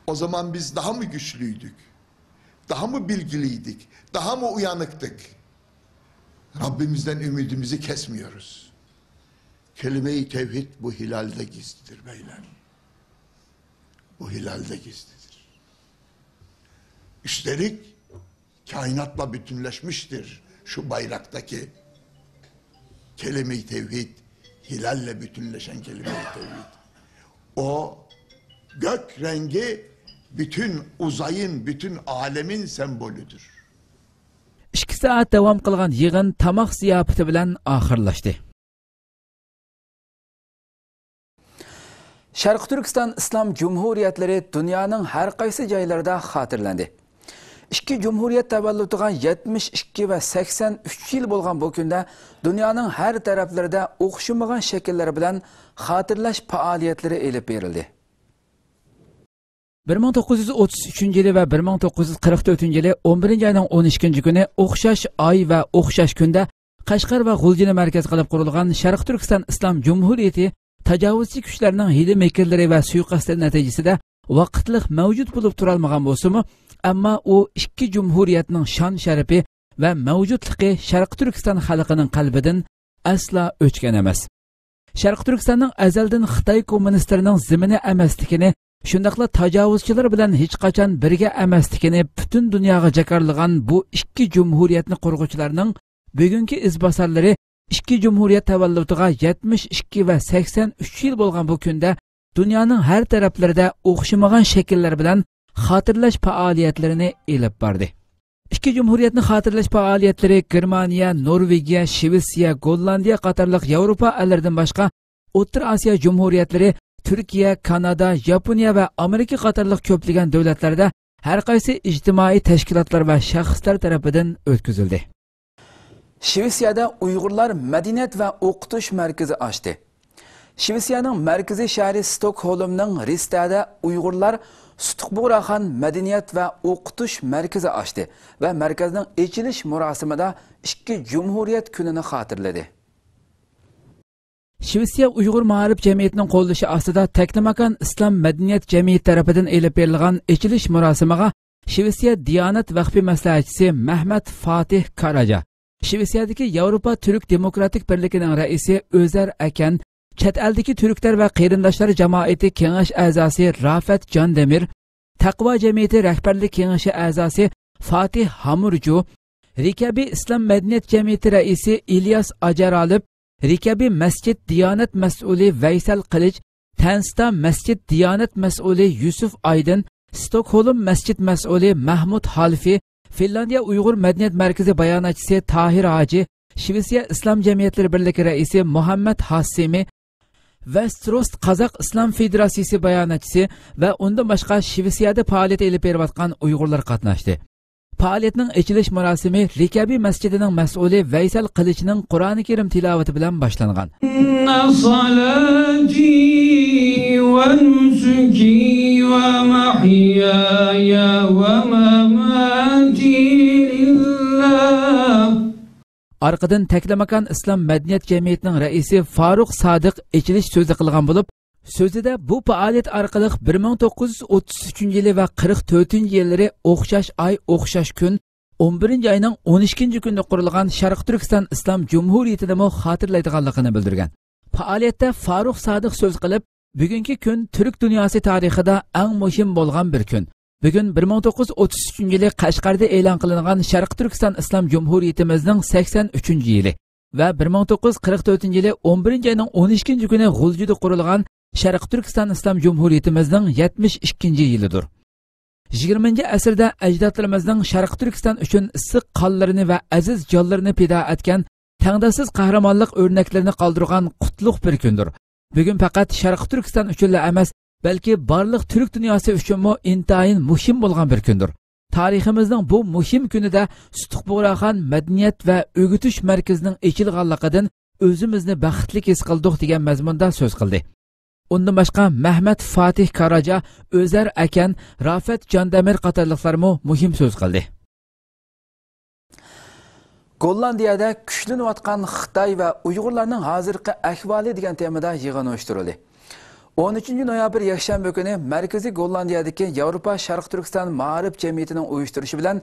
O zaman biz daha mı güçlüydük? Daha mı bilgiliydik? Daha mı uyanıktık? Rabbimizden ümidimizi kesmiyoruz. Kelime-i tevhid bu hilalde gizlidir beyler. Bu hilalde gizlidir. Üstelik kainatla bütünleşmiştir şu bayraktaki kelime-i tevhid, hilalle bütünleşen kelime-i tevhid. O gök rengi bütün uzayın, bütün alemin sembolüdür. ئىككى سائەت داۋام قىلغان يىغىن تاماق زىياپىتى بىلەن ئاخىرلاشتى. شەرقىي تۈركىستان ئىسلام جۇمھۇرىيەتلىرى دۇنيانىڭ ھەر قايسى جايلىرىدا خاتىرىلەندى. ئىككى جۇمھۇرىيەت تەۋەللۇتىغا يەتمىش ئىككى ۋە سەكسەن ئۈچ يىل بولغان بۇ كۈندە دۇنيانىڭ ھەر تەرەپلىرىدە ئوخشىمىغان شەكىللەر بىلەن خاتىرىلەش پائالىيەتلىرى ئېلىپ بېرىلدى. بىر مىڭ توققۇز يۈز ئوتتۇز ئۈچىنچى يىلى ۋە بىر مىڭ توققۇز يۈز قىرىق تۆتىنچى يىلى ئون بىرىنچى ئاينىڭ ئون ئىككىنچى كۈنى ئوخشاش ئاي ۋە ئوخشاش كۈندە قەشقەر ۋە غۇلجىنى مەركەز قىلىپ قۇرۇلغان شەرقىي تۈركىستان ئىسلام جۇمھۇرىيىتى تاجاۋۇزچى كۈچلەرنىڭ ھىيلە-مىكىرلىرى ۋە سۇيىقەستلىرى نەتىجىسىدە ۋاقىتلىق مەۋجۇت بولۇپ تۇرالمىغان بولسىمۇ، ئەمما ئۇ ئىككى جۇمھۇرىيەتنىڭ شان-شەرىپى ۋە مەۋجۇتلۇقى شەرقىي تۈركىستان خەلقىنىڭ قەلبىدىن ئەسلا ئۆچكەن ئەمەس. شەرقىي تۈركىستاننىڭ ئەزەلدىن خىتاي كوممۇنىستلىرىنىڭ زېمىنى ئەمەسلىكىنى، شۇنداقلا تاجاۋۇزچىلار بىلەن ھېچقاچان بىرگە ئەمەسلىكىنى پۈتۈن دۇنياغا جاكارلىغان بۇ ئىككى جۇمھۇرىيەتنى قۇرغۇچىلارنىڭ بۈگۈنكى ئىزباسارلىرى ئىككى جۇمھۇرىيەت تەۋەللۇتىغا يەتمىش ئىككى ۋە سەكسەن ئۈچ يىل بولغان بۇ كۈندە دۇنيانىڭ ھەر تەرەپلىرىدە ئوخشىمىغان شەكىللەر بىلەن خاتىرىلەش پائالىيەتلىرىنى ئېلىپ باردى. ئىككى جۇمھۇرىيەتنى خاتىرىلەش پائالىيەتلىرى گېرمانىيە، نورۋېگىيە، شىۋېتسىيە، گوللاندىيە قاتارلىق ياۋروپا ئەللىرىدىن باشقا، ئوتتۇرا ئاسىيا جۇمھۇرىيەتلىرى، تۈركىيە، كانادا، ياپونىيە ۋە ئامېرىكا قاتارلىق كۆپلىگەن دۆلەتلەردە ھەر قايسى ئىجتىمائىي تەشكىلاتلار ۋە شەخسلەر تەرىپىدىن ئۆتكۈزۈلدى. شىۋېتسىيەدە ئۇيغۇرلار مەدەنىيەت ۋە ئوقۇتۇش مەركىزى ئاچتى. شىۋېتسىيەنىڭ مەركىزىي شەھىرى ستوكھولمنىڭ رىستەدە ئۇيغۇرلار سۇتۇق بۇغراخان مەدەنىيەت ۋە ئوقۇتۇش مەركىزى ئاچتى ۋە مەركەزنىڭ ئېچىلىش مۇراسىمىدا ئىككى جۇمھۇرىيەت كۈنىنى خاتىرىلىدى. شىۋېتسىيە ئۇيغۇر مائارىپ جەمئىيىتىنىڭ قوللىشى ئاستىدا تەكلىماكان ئىسلام مەدەنىيەت جەمئىيىتى تەرىپىدىن ئېلىپ بېرىلغان ئېچىلىش مۇراسىمىغا شىۋېتسىيە دىيانەت ۋەقپى مەسلىھەتچىسى مەھمەت فاتىھ كاراجا، شىۋېتسىيەدىكى ياۋروپا تۈرك دېموكراتىك بىرلىكىنىڭ رەئىسى ئۆزەر ئەكەن، چەت ئەلدىكى تۈركلەر ۋە قېرىنداشلار جامائىتى كېڭەش ئەزاسى رافەت جاندەمىر، تەقۋا جەمئىيىتى رەھبەرلىك كېڭىشى ئەزاسى فاتىھ ھامۇرجۇ، رىكەبى ئىسلام مەدەنىيەت جەمئىيىتى رەئىسى ئىلياس ئاجارالىپ، رىكەبى مەسچىت دىيانەت مەسئۇلى ۋەيسەل قىلىچ، تەنستا مەسچىت دىيانەت مەسئۇلى يۈسۈف ئايدىن، ستوكھولم مەسچىت مەسئۇلى مەھمۇد ھالفى، فىنلاندىيە ئۇيغۇر مەدەنىيەت مەركىزى باياناتچىسى تاھىر ھاجى، شىۋېتسىيە ئىسلام جەمئىيەتلىرى بىرلىكى رەئىسى مۇھەممەد ھاسىمى، ۋەستروست قازاق ئىسلام فېدېراتسىيىسى باياناتچىسى ۋە ئۇندىن باشقا شىۋېتسىيەدە پائالىيەت ئېلىپ بېرىۋاتقان ئۇيغۇرلار قاتناشتى. پائالىيەتنىڭ ئېچىلىش مۇراسىمى رىكەبى مەسچىتىنىڭ مەسئۇلى ۋەيسەل قىلىچنىڭ قۇرئانى كەرىم تىلاۋىتى بىلەن باشلانغان. إن صلاتي ونسكي ومحياي ومماتي لله. ئارقىدىن تەكلىماكان ئىسلام مەدەنىيەت جەمئىيىتىنىڭ رەئىسى فاروق سادىق ئېچىلىش سۆزى قىلغان بولۇپ، سۆزىدە بۇ پائالىيەت ئارقىلىق بىر مىڭ توققۇز يۈز ئوتتۇز ئۈچىنچى يىلى ۋە قىرىق تۆتىنچى يىللىرى ئوخشاش ئاي، ئوخشاش كۈن، ئون بىرىنچى ئاينىڭ ئون ئىككىنچى كۈنىدە قۇرۇلغان شەرقىي تۈركىستان ئىسلام جۇمھۇرىيىتىنىمۇ خاتىرىلەيدىغانلىقىنى بىلدۈرگەن. پائالىيەتتە فاروق سادىق سۆز قىلىپ، بۈگۈنكى كۈن تۈرك دۇنياسى تارىخىدا ئەڭ مۇھىم بولغان بىر كۈن. بۈگۈن بىر مىڭ توققۇز يۈز ئوتتۇز ئۈچىنچى يىلى قەشقەردە ئېلان قىلىنغان شەرقىي تۈركىستان ئىسلام جۇمھۇرىيىتىمىزنىڭ سەكسەن ئۈچىنچى يىلى ۋە بىر مىڭ توققۇز يۈز قىرىق تۆتىنچى يىلى ئون بىرىنچى ئاينىڭ ئون ئىككىنچى كۈنى غۇلجىدا قۇرۇلغان شەرقىي تۈركىستان ئىسلام جۇمھۇرىيىتىمىزنىڭ يەتمىش ئىككىنچى يىلىدۇر. يىگىرمىنچى ئەسىردە ئەجدادلىرىمىزنىڭ شەرقىي تۈركىستان ئۈچۈن ئىسسىق قانلىرىنى ۋە ئەزىز جانلىرىنى پىدا ئەتكەن، تەڭداشسىز قەھرىمانلىق ئۆرنەكلىرىنى قالدۇرغان قۇتلۇق بىر كۈندۇر. بۈگۈن پەقەت شەرقىي تۈركىستان ئۈچۈنلا ئەمەس، بەلكى بارلىق تۈرك دۇنياسى ئۈچۈنمۇ ئىنتايىن مۇھىم بولغان بىر كۈندۇر. تارىخىمىزنىڭ بۇ مۇھىم كۈنىدە سۇتۇق بۇغراخان مەدەنىيەت ۋە ئۆگىتىش مەركىزىنىڭ ئېچىلغانلىقىدىن ئۆزىمىزنى بەختلىك ھېس قىلدۇق، دېگەن مەزمۇندا سۆز قىلدى. ئۇندىن باشقا مەھمەت فاتىھ كاراجا، ئۆزەر ئەكەن، رافەت جاندەمىر قاتارلىقلارمۇ مۇھىم سۆز قىلدى. گوللاندىيەدە كۈچلىنىۋاتقان خىتاي ۋە ئۇيغۇرلارنىڭ ھازىرقى ئەھۋالى دېگەن تېمىدا يىغىن ئۇيۇشتۇرۇلدى. ئون ئۈچىنچى نويابىر يەكشەنبە كۈنى مەركىزىي گوللاندىيەدىكى ياۋروپا شەرقىي تۈركىستان مائارىپ جەمئىيىتىنىڭ ئۇيۇشتۇرۇشى بىلەن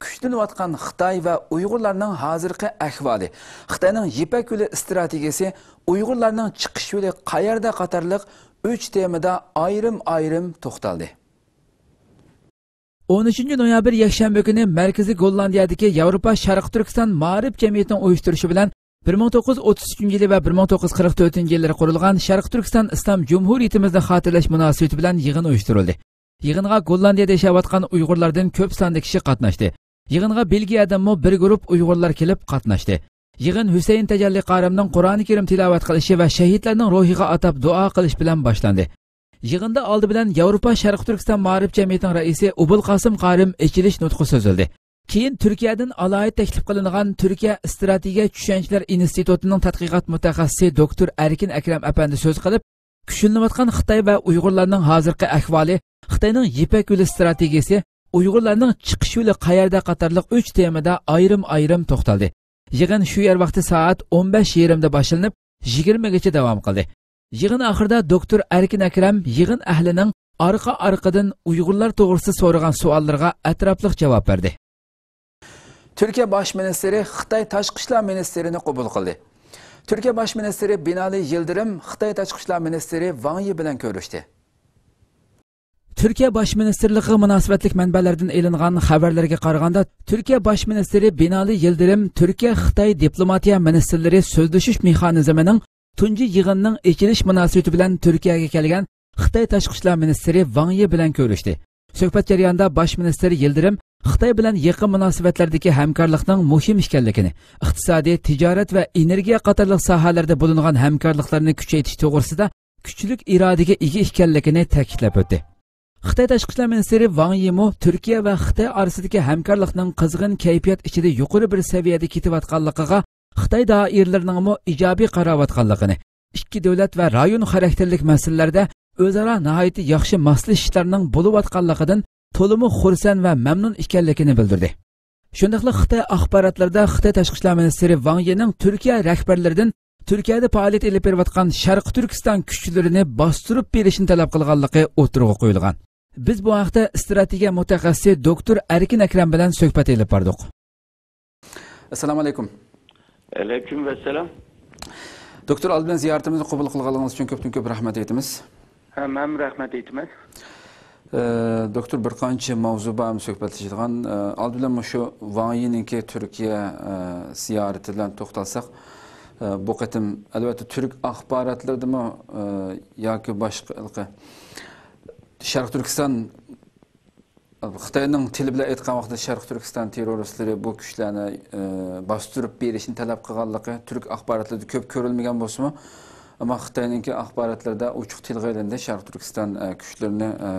كۈچلىنىۋاتقان خىتاي ۋە ئۇيغۇرلارنىڭ ھازىرقى ئەھۋالى، خىتاينىڭ يىپەك يولى ئىستراتېگىيىسى، ئۇيغۇرلارنىڭ چىقىش يولى قەيەردە قاتارلىق ئۈچ تېمىدا ئايرىم-ئايرىم توختالدى. ئون ئۈچىنچى نويابىر يەكشەنبە كۈنى مەركىزىي گوللاندىيەدىكى ياۋروپا شەرقىي تۈركىستان مائارىپ جەمئىيىتىنىڭ ئۇيۇشتۇرۇشى بىلەن بىر مىڭ توققۇز يۈز ئوتتۇز ئۈچىنچى يىلى ۋە بىر مىڭ توققۇز يۈز قىرىق تۆتىنچى يىللىرى قۇرۇلغان شەرقىي تۈركىستان ئىسلام جۇمھۇرىيىتىمىزنى خاتىرىلەش مۇناسىۋىتى بىلەن يىغىن ئۇيۇشتۇرۇلدى. يىغىنغا گوللاندىيەدە ياشاۋاتقان ئۇيغۇرلاردىن كۆپ ساندا كىشى قاتناشتى. يىغىنغا بېلگىيەدىنمۇ بىر گۇرۇپ ئۇيغۇرلار كېلىپ قاتناشتى. يىغىن ھۈسەيىن تەجەللى قارىمنىڭ قۇرئانى كەرىم تىلاۋەت قىلىشى ۋە شەھىدلەرنىڭ روھىغا ئاتاپ دۇئا قىلىش بىلەن باشلاندى. يىغىندا ئالدى بىلەن ياۋروپا شەرقىي تۈركىستان مائارىپ جەمئىيىتىنىڭ رەئىسى ئوبۇلقاسىم قارىم ئېچىلىش نۇتقى سۆزلىدى. كېيىن تۈركىيەدىن ئالاھىدە تەكلىپ قىلىنغان تۈركىيە ئىستراتېگىيە چۈشەنچىلەر ئىنستىتۇتىنىڭ تەتقىقات مۇتەخەسسىسى دوكتور ئەركىن ئەكرەم ئەپەندى سۆز قىلىپ، كۈچلىنىۋاتقان خىتاي ۋە ئۇيغۇرلارنىڭ ھازىرقى ئەھۋالى، خىتاينىڭ يىپەك يولى ئىستراتېگىيىسى، ئۇيغۇرلارنىڭ چىقىش يولى قەيەردە قاتارلىق ئۈچ تېمىدا ئايرىم-ئايرىم توختالدى. يىغىن شۇ يەر ۋاقتى سائەت ئون بەش يېرىمدا باشلىنىپ، يىگىرمىگىچە داۋام قىلدى. يىغىن ئاخىرىدا دوكتور ئەركىن ئەكرەم يىغىن ئەھلىنىڭ ئارقا-ئارقىدىن ئۇيغۇرلار توغرىسىدا سورىغان سوئاللىرىغا ئەتراپلىق جاۋاب بەردى. تۈركىيە باش مىنىستىرى خىتاي تاشقى ئىشلار مىنىستىرىنى قوبۇل قىلدى. تۈركىيە باش مىنىستىرى بىنالى يىلدىرىم خىتاي تاشقى ئىشلار مىنىستىرى ۋاڭ يى بىلەن كۆرۈشتى. تۈركىيە باش مىنىستىرلىقىغا مۇناسىۋەتلىك مەنبەلەردىن ئېلىنغان خەۋەرلەرگە قارىغاندا، تۈركىيە باش مىنىستىرى بىنالى يىلدىرىم تۈركىيە خىتاي دىپلوماتىيە مىنىستىرلىرى سۆزلىشىش مېخانىزمىنىڭ تۇنجى يىغىنىنىڭ ئېچىلىش مۇناسىۋىتى بىلەن تۈركىيەگە كەلگەن خىتاي تاشقى ئىشلار مىنىستىرى ۋاڭ يى بىلەن كۆرۈشتى. سۆھبەت جەريانىدا باش مىنىستىر يىلدىرىم خىتاي بىلەن يېقىن مۇناسىۋەتلەردىكى ھەمكارلىقنىڭ مۇھىم ئىكەنلىكىنى، ئىقتىسادىي، تىجارەت ۋە ئېنېرگىيە قاتارلىق ساھەلەردە بولۇنغان ھەمكارلىقلارنى كۈچەيتىش توغرىسىدا كۈچلۈك ئىرادىگە ئىگە ئىكەنلىكىنى تەكىتلەپ ئۆتتى. خىتاي تاشقى ئىشلار مىنىستىرى ۋاڭ يىمۇ تۈركىيە ۋە خىتاي ئارىسىدىكى ھەمكارلىقنىڭ قىزغىن كەيپىيات ئىچىدە يۇقىرى بىر سەۋىيەدە كېتىۋاتقانلىقىغا خىتاي دائىرىلىرىنىڭمۇ ئىجابىي قاراۋاتقانلىقىنى، ئىككى دۆلەت ۋە رايون خاراكتېرلىك مەسىلىلەردە ئۆزئارا ناھايىتى ياخشى ماسلىشىشلارنىڭ بولۇۋاتقانلىقىدىن تولىمۇ خۇرسەن ۋە مەمنۇن ئىكەنلىكىنى بىلدۈردى. شۇنداقلا خىتاي ئاخباراتلىرىدا خىتاي تاشقى ئىشلار مىنىستىرى ۋاڭ يىنىڭ تۈركىيە رەھبەرلىرىدىن تۈركىيەدە پائالىيەت ئېلىپ بېرىۋاتقان شەرقىي تۈركىستان كۈچلىرىنى باستۇرۇپ بېرىشنى تەلەپ قىلغانلىقى ئوتتۇرىغا قويۇلغان. بىز بۇ ھەقتە ئىستراتېگىيە مۇتەخەسسىسى دوكتور ئەركىن ئەكرەم بىلەن سۆھبەت ئېلىپ باردۇق. ئەسسالامۇ ئەلەيكۇم. ئەلەيكۇم ئەسسالام. دوكتور، ئالدى بىلەن زىيارىتىمىزنى قوبۇل قىلغانلىقىڭىز ئۈچۈن كۆپتىن كۆپ رەھمەت ئېيتىمىز. ھە، مەنمۇ رەھمەت ئېيتىمەن. ئە، دوكتور، بىر قانچە ماۋزۇ بار سۆھبەتلىشىدىغان. ئە، ئالدى بىلەن مۇشۇ ۋاڭ يىنىڭكى تۈركىيە، ئە، زىيارىتى بىلەن توختالساق، ئە، بۇ قېتىم ئەلۋەتتە تۈرك ئاخباراتلىرىدىمۇ، ئە، ياكى باشقا ھېلىقى شەرقىي تۈركىستان، خىتاينىڭ تىلى بىلەن ئېيتقان ۋاقىتتا شەرقىي تۈركىستان تېررورىستلىرى بۇ كۈچلەرنى، ئە، باستۇرۇپ بېرىشنى تەلەپ قىلغانلىقى تۈرك ئاخباراتلىرىدا كۆپ كۆرۈلمىگەن بولسىمۇ، ئەمما خىتاينىڭكى ئاخباراتلىرىدا ئوچۇق تىلغا ئېلىندى، شەرقىي تۈركىستان، ئە، كۈچلىرىنى، ئە،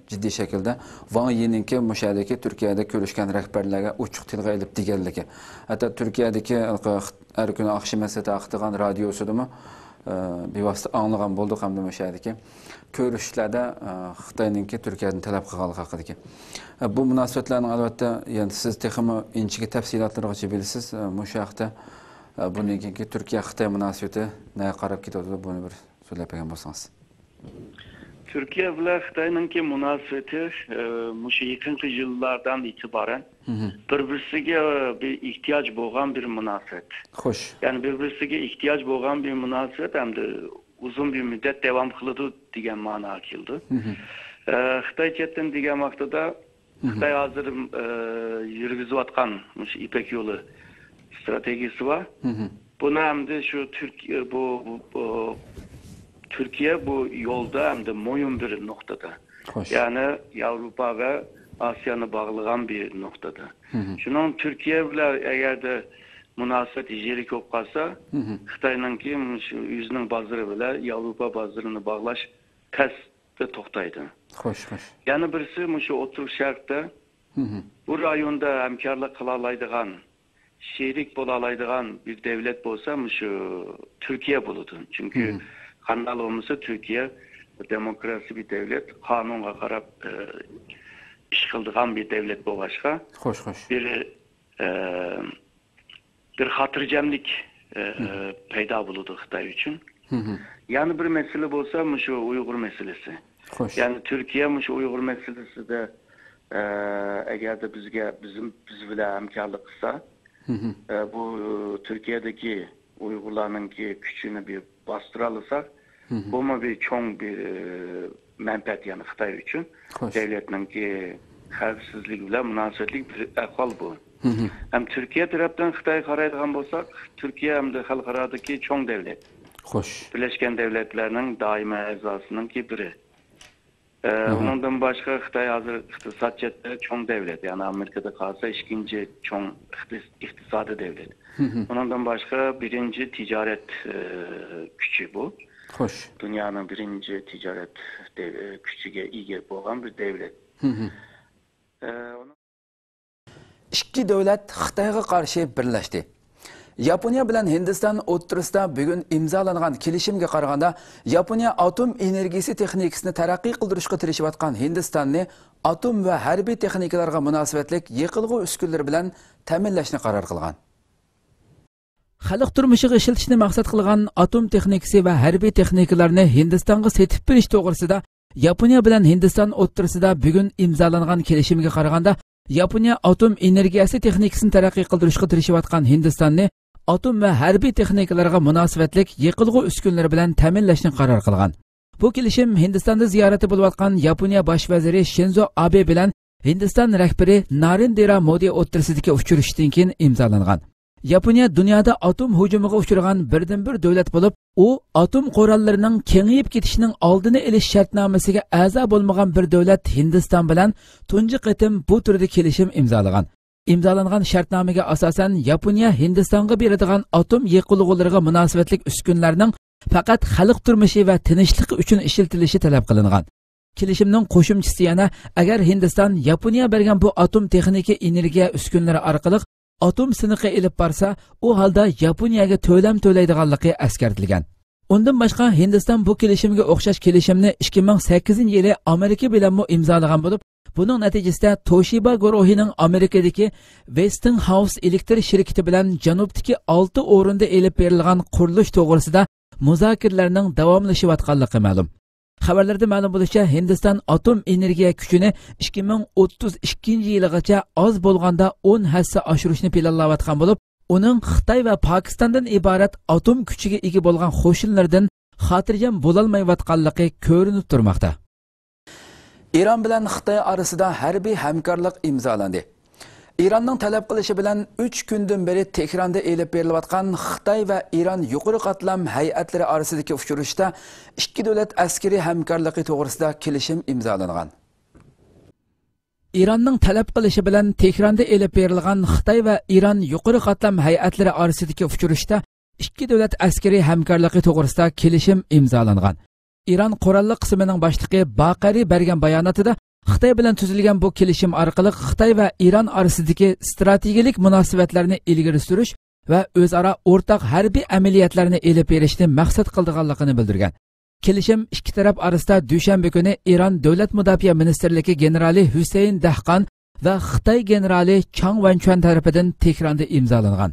جىددىي شەكىلدە ۋاڭ يىنىڭكى مۇشۇ يەردىكى تۈركىيەدە كۆرۈشكەن رەھبەرلەرگە ئوچۇق تىلغا ئېلىپ دېگەنلىكى. ھەتتا تۈركىيەدىكى ھەر كۈنى ئاخشىمى ھەسسە تارقىتىدىغان رادىيوسىدىمۇ، ئە، بىۋاسىتە ئاڭلىغان بولدۇق ھەمدە مۇشۇ يەردىكى كۆرۈشۈشلەردە، ئە، خىتاينىڭكى تۈركىيەدىن تەلەپ قىلغانلىقى ھەققىدىكى. ئە، بۇ مۇناسىۋەتلەرنىڭ ئەلۋەتتە، يەنە سىز تېخىمۇ ئىنچىكە تەپسىلاتلىرىغىچە بىلىسىز. ئە، مۇشۇ ھەقتە، ئە، بۇندىن كېيىنكى تۈركىيە خىتاي مۇناسىۋىتى نەگە قاراپ كېتىۋاتىدۇ، بۇنى بىر سۆزلەپ بەرگەن بولسىڭىز. تۈركىيە بىلەن خىتاينىڭكى مۇناسىۋىتى، ئە، مۇشۇ يېقىنقى يىللاردىن ئېتىبارەن مھم. بىر-بىرسىگە بىر ئېھتىياج بولغان بىر مۇناسىۋەت. خوش. يەنى بىر-بىرسىگە ئېھتىياج بولغان بىر مۇناسىۋەت ھەمدە ئۇزۇن بىر مۇددەت داۋام قىلىدۇ دېگەن مەناغا كېلىدۇ. مھم. ئە، خىتاي چەتتىن دېگەن ۋاقتىدا مھم. خىتاي ھازىر، ئە، يۈرگۈزۈۋاتقان مۇشۇ يىپەك يولى ئىستراتېگىيىسى بار. مھم. بۇنى ئەمدى شۇ تۈرك-، بۇ، بۇ، بۇ، تۈركىيە بۇ يولدا ئەمدى مۇھىم بىر نۇقتىدا. خوش. يەنى ياۋروپا ۋە ئاسىيانى باغلىغان بىر نۇقتىدا. مھم. شۇنىڭ تۈركىيە بىلەن ئەگەردە مۇناسىۋەت يىرىك بولۇپ قالسا، مھم. خىتاينىڭكى مۇشۇ ئۆزىنىڭ بازىرى بىلەن ياۋروپا بازىرىنى باغلاش تەس توختايدۇ. خوش، خوش. يەنە بىرسى مۇشۇ ئوتتۇرا شەرقتە مھم. بۇ رايوندا ھەمكارلىق قىلالايدىغان، شېرىك بولالايدىغان بىر دەۋلەت بولسا مۇشۇ تۈركىيە بولىدۇ. چۈنكى مھم. قانداق بولمىسا تۈركىيە دېموكراتىك بىر دەۋلەت، قانۇنغا قاراپ، ئە، ئىش قىلىدىغان بىر دەۋلەت بولغاچقا، خوش، خوش. بىر، ئە، بىر خاتىرجەملىك، ئە، مھم. پەيدا بولىدۇ خىتاي ئۈچۈن. مھم. يەنە بىر مەسىلە بولسا مۇشۇ ئۇيغۇر مەسىلىسى. خوش. يەنى تۈركىيە مۇشۇ ئۇيغۇر مەسىلىسىدە، ئە، ئەگەردە بىزگە، بىزنىڭ، بىز بىلەن ھەمكارلىق قىلسا، مھم. ئە، بۇ تۈركىيەدىكى ئۇيغۇرلارنىڭكى كۈچىنى بىر باستۇرالىساق، مھم. بۇمۇ بىر چوڭ بىر، ئە، مەنپەئەت، يەنى خىتاي ئۈچۈن خوش. دەۋلەتنىڭكى خەۋپسىزلىكى بىلەن مۇناسىۋەتلىك بىر ئەھۋال بۇ. مھم. ھەم تۈركىيە تەرەپتىن خىتايغا قارايدىغان بولساق، تۈركىيە ئەمدى خەلقئارادىكى چوڭ دەۋلەت. خوش. بىرلەشكەن دەۋلەتلەرنىڭ دائىمىي ئەزاسىنىڭكى بىرى. ئە، مھم. ئۇنىڭدىن باشقا خىتاي ھازىر ئىقتىساد جەھەتتە چوڭ دەۋلەت، يەنى ئامېرىكىدا قارىسا ئىككىنچى چوڭ ئىقتىس-، ئىقتىسادىي دەۋلەت. مھم. ئۇنىڭدىن باشقا بىرىنچى تىجارەت، ئە، كۈچى بۇ. خوش. دۇنيانىڭ بىرىنچى تىجارەت دەۋ-، ئە، كۈچىگە ئىگە بولغان بىر دەۋلەت. مھم. ئە، ئۇنىڭ ئىككى دۆلەت خىتايغا قارشى بىرلەشتى. ياپونىيە بىلەن ھىندىستان ئوتتۇرىسىدا بۈگۈن ئىمزالانغان كېلىشىمگە قارىغاندا، ياپونىيە ئاتوم ئېنېرگىيىسى تېخنىكىسىنى تەرەققىي قىلدۇرۇشقا تىرىشىۋاتقان ھىندىستاننى ئاتوم ۋە ھەربىي تېخنىكىلارغا مۇناسىۋەتلىك يېقىلغۇ ئۈسكۈنىلىرى بىلەن تەمىنلەشنى قارار قىلغان. خەلق تۇرمۇشىغا ئىشلىتىشنى مەقسەت قىلغان ئاتوم تېخنىكىسى ۋە ھەربىي تېخنىكىلارنى ھىندىستانغا سېتىپ بېرىش توغرىسىدا ياپونىيە بىلەن ھىندىستان ئوتتۇرىسىدا بۈگۈن ئىمزالانغان كېلىشىمگە قارىغاندا، ياپونىيە ئاتوم ئېنېرگىيەسى تېخنىكىسىنى تەرەققىي قىلدۇرۇشقا تىرىشىۋاتقان ھىندىستاننى ئاتوم ۋە ھەربىي تېخنىكىلارغا مۇناسىۋەتلىك يېقىلغۇ ئۈسكۈنىلىرى بىلەن تەمىنلەشنى قارار قىلغان. بۇ كېلىشىم ھىندىستاندا زىيارىتى بولۇۋاتقان ياپونىيە باش ۋەزىرى شىنزو ئابې بىلەن ھىندىستان رەھبىرى نارېندرا مودى ئوتتۇرىسىدىكى ئۇچرىشىشتىن كېيىن ئىمزالانغان. ياپونىيە دۇنيادا ئاتوم ھۇجۇمىغا ئۇچرىغان بىردىنبىر دۆلەت بولۇپ، ئۇ ئاتوم قوراللىرىنىڭ كېڭىيىپ كېتىشىنىڭ ئالدىنى ئېلىش شەرتنامىسىگە ئەزا بولمىغان بىر دۆلەت ھىندىستان بىلەن تۇنجى قېتىم بۇ تۈردە كېلىشىم ئىمزالىغان. ئىمزالانغان شەرتنامىگە ئاساسەن، ياپونىيە ھىندىستانغا بېرىدىغان ئاتوم يېقىلغۇلىرىغا مۇناسىۋەتلىك ئۈسكۈنىلەرنىڭ پەقەت خەلق تۇرمۇشى ۋە تىنچلىقى ئۈچۈن ئىشلىتىلىشى تەلەپ قىلىنغان. كېلىشىمنىڭ قوشۇمچىسى يەنە، ئەگەر ھىندىستان ياپونىيە بەرگەن بۇ ئاتوم تېخنىكا ئېنېرگىيە ئۈسكۈنىلىرى ئارقىلىق ئاتوم سىنىقى ئېلىپ بارسا، ئۇ ھالدا ياپونىيەگە تۆلەم تۆلەيدىغانلىقى ئەسكەرتىلگەن. ئۇندىن باشقا، ھىندىستان بۇ كېلىشىمگە ئوخشاش كېلىشىمنى ئىككى مىڭ سەككىزىنچى يىلى ئامېرىكا بىلەنمۇ ئىمزالىغان بولۇپ، بۇنىڭ نەتىجىسىدە توشىبا گۇرۇھىنىڭ ئامېرىكىدىكى ۋېستىڭھاۋس ئېلېكتر شىركىتى بىلەن جەنۇبتىكى ئالتە ئورۇندا ئېلىپ بېرىلغان قۇرۇلۇش توغرىسىدا مۇزاكىرىلەرنىڭ داۋاملىشىۋاتقانلىقى مەلۇم. خەۋەرلەردە مەلۇم بولۇشىچە، ھىندىستان ئاتوم ئېنېرگىيە كۈچىنى ئىككى مىڭ ئوتتۇز ئىككىنچى يىلىغىچە ئاز بولغاندا ئون ھەسسە ئاشۇرۇشنى پىلانلاۋاتقان بولۇپ، ئۇنىڭ خىتاي ۋە پاكىستاندىن ئىبارەت ئاتوم كۈچىگە ئىگە بولغان قوشۇنلىرىدىن خاتىرجەم بولالمايۋاتقانلىقى كۆرۈنۈپ تۇرماقتا. ئىران بىلەن خىتاي ئارىسىدا ھەربىي ھەمكارلىق ئىمزالاندى. ئىراننىڭ تەلەپ قىلىشى بىلەن، ئۈچ كۈندىن بېرى تېھراندا ئېلىپ بېرىلىۋاتقان خىتاي ۋە ئىران يۇقىرى قاتلام ھەيئەتلىرى ئارىسىدىكى ئۇچرىشىشتا ئىككى دۆلەت ئەسكىرىي ھەمكارلىقى توغرىسىدا كېلىشىم ئىمزالانغان. ئىراننىڭ تەلەپ قىلىشى بىلەن، تېھراندا ئېلىپ بېرىلغان خىتاي ۋە ئىران يۇقىرى قاتلام ھەيئەتلىرى ئارىسىدىكى ئۇچرىشىشتا ئىككى دۆلەت ئەسكىرىي ھەمكارلىقى توغرىسىدا كېلىشىم ئىمزالانغان. ئىران قوراللىق قىسمىنىڭ باشلىقى باقەرى بەرگەن باياناتىدا، خىتاي بىلەن تۈزۈلگەن بۇ كېلىشىم ئارقىلىق خىتاي ۋە ئىران ئارىسىدىكى ئىستراتېگىيەلىك مۇناسىۋەتلەرنى ئىلگىرى سۈرۈش ۋە ئۆزئارا ئورتاق ھەربىي ئەمەلىيەتلەرنى ئېلىپ بېرىشنى مەقسەت قىلىدىغانلىقىنى بىلدۈرگەن. كېلىشىم ئىككى تەرەپ ئارىسىدا دۈشەنبە كۈنى ئىران دۆلەت مۇداپىئە مىنىستىرلىكى گېنېرالى ھۈسەيىن دەھقان ۋە خىتاي گېنېرالى چاڭ ۋەنچۈەن تەرىپىدىن تېھراندا ئىمزالانغان.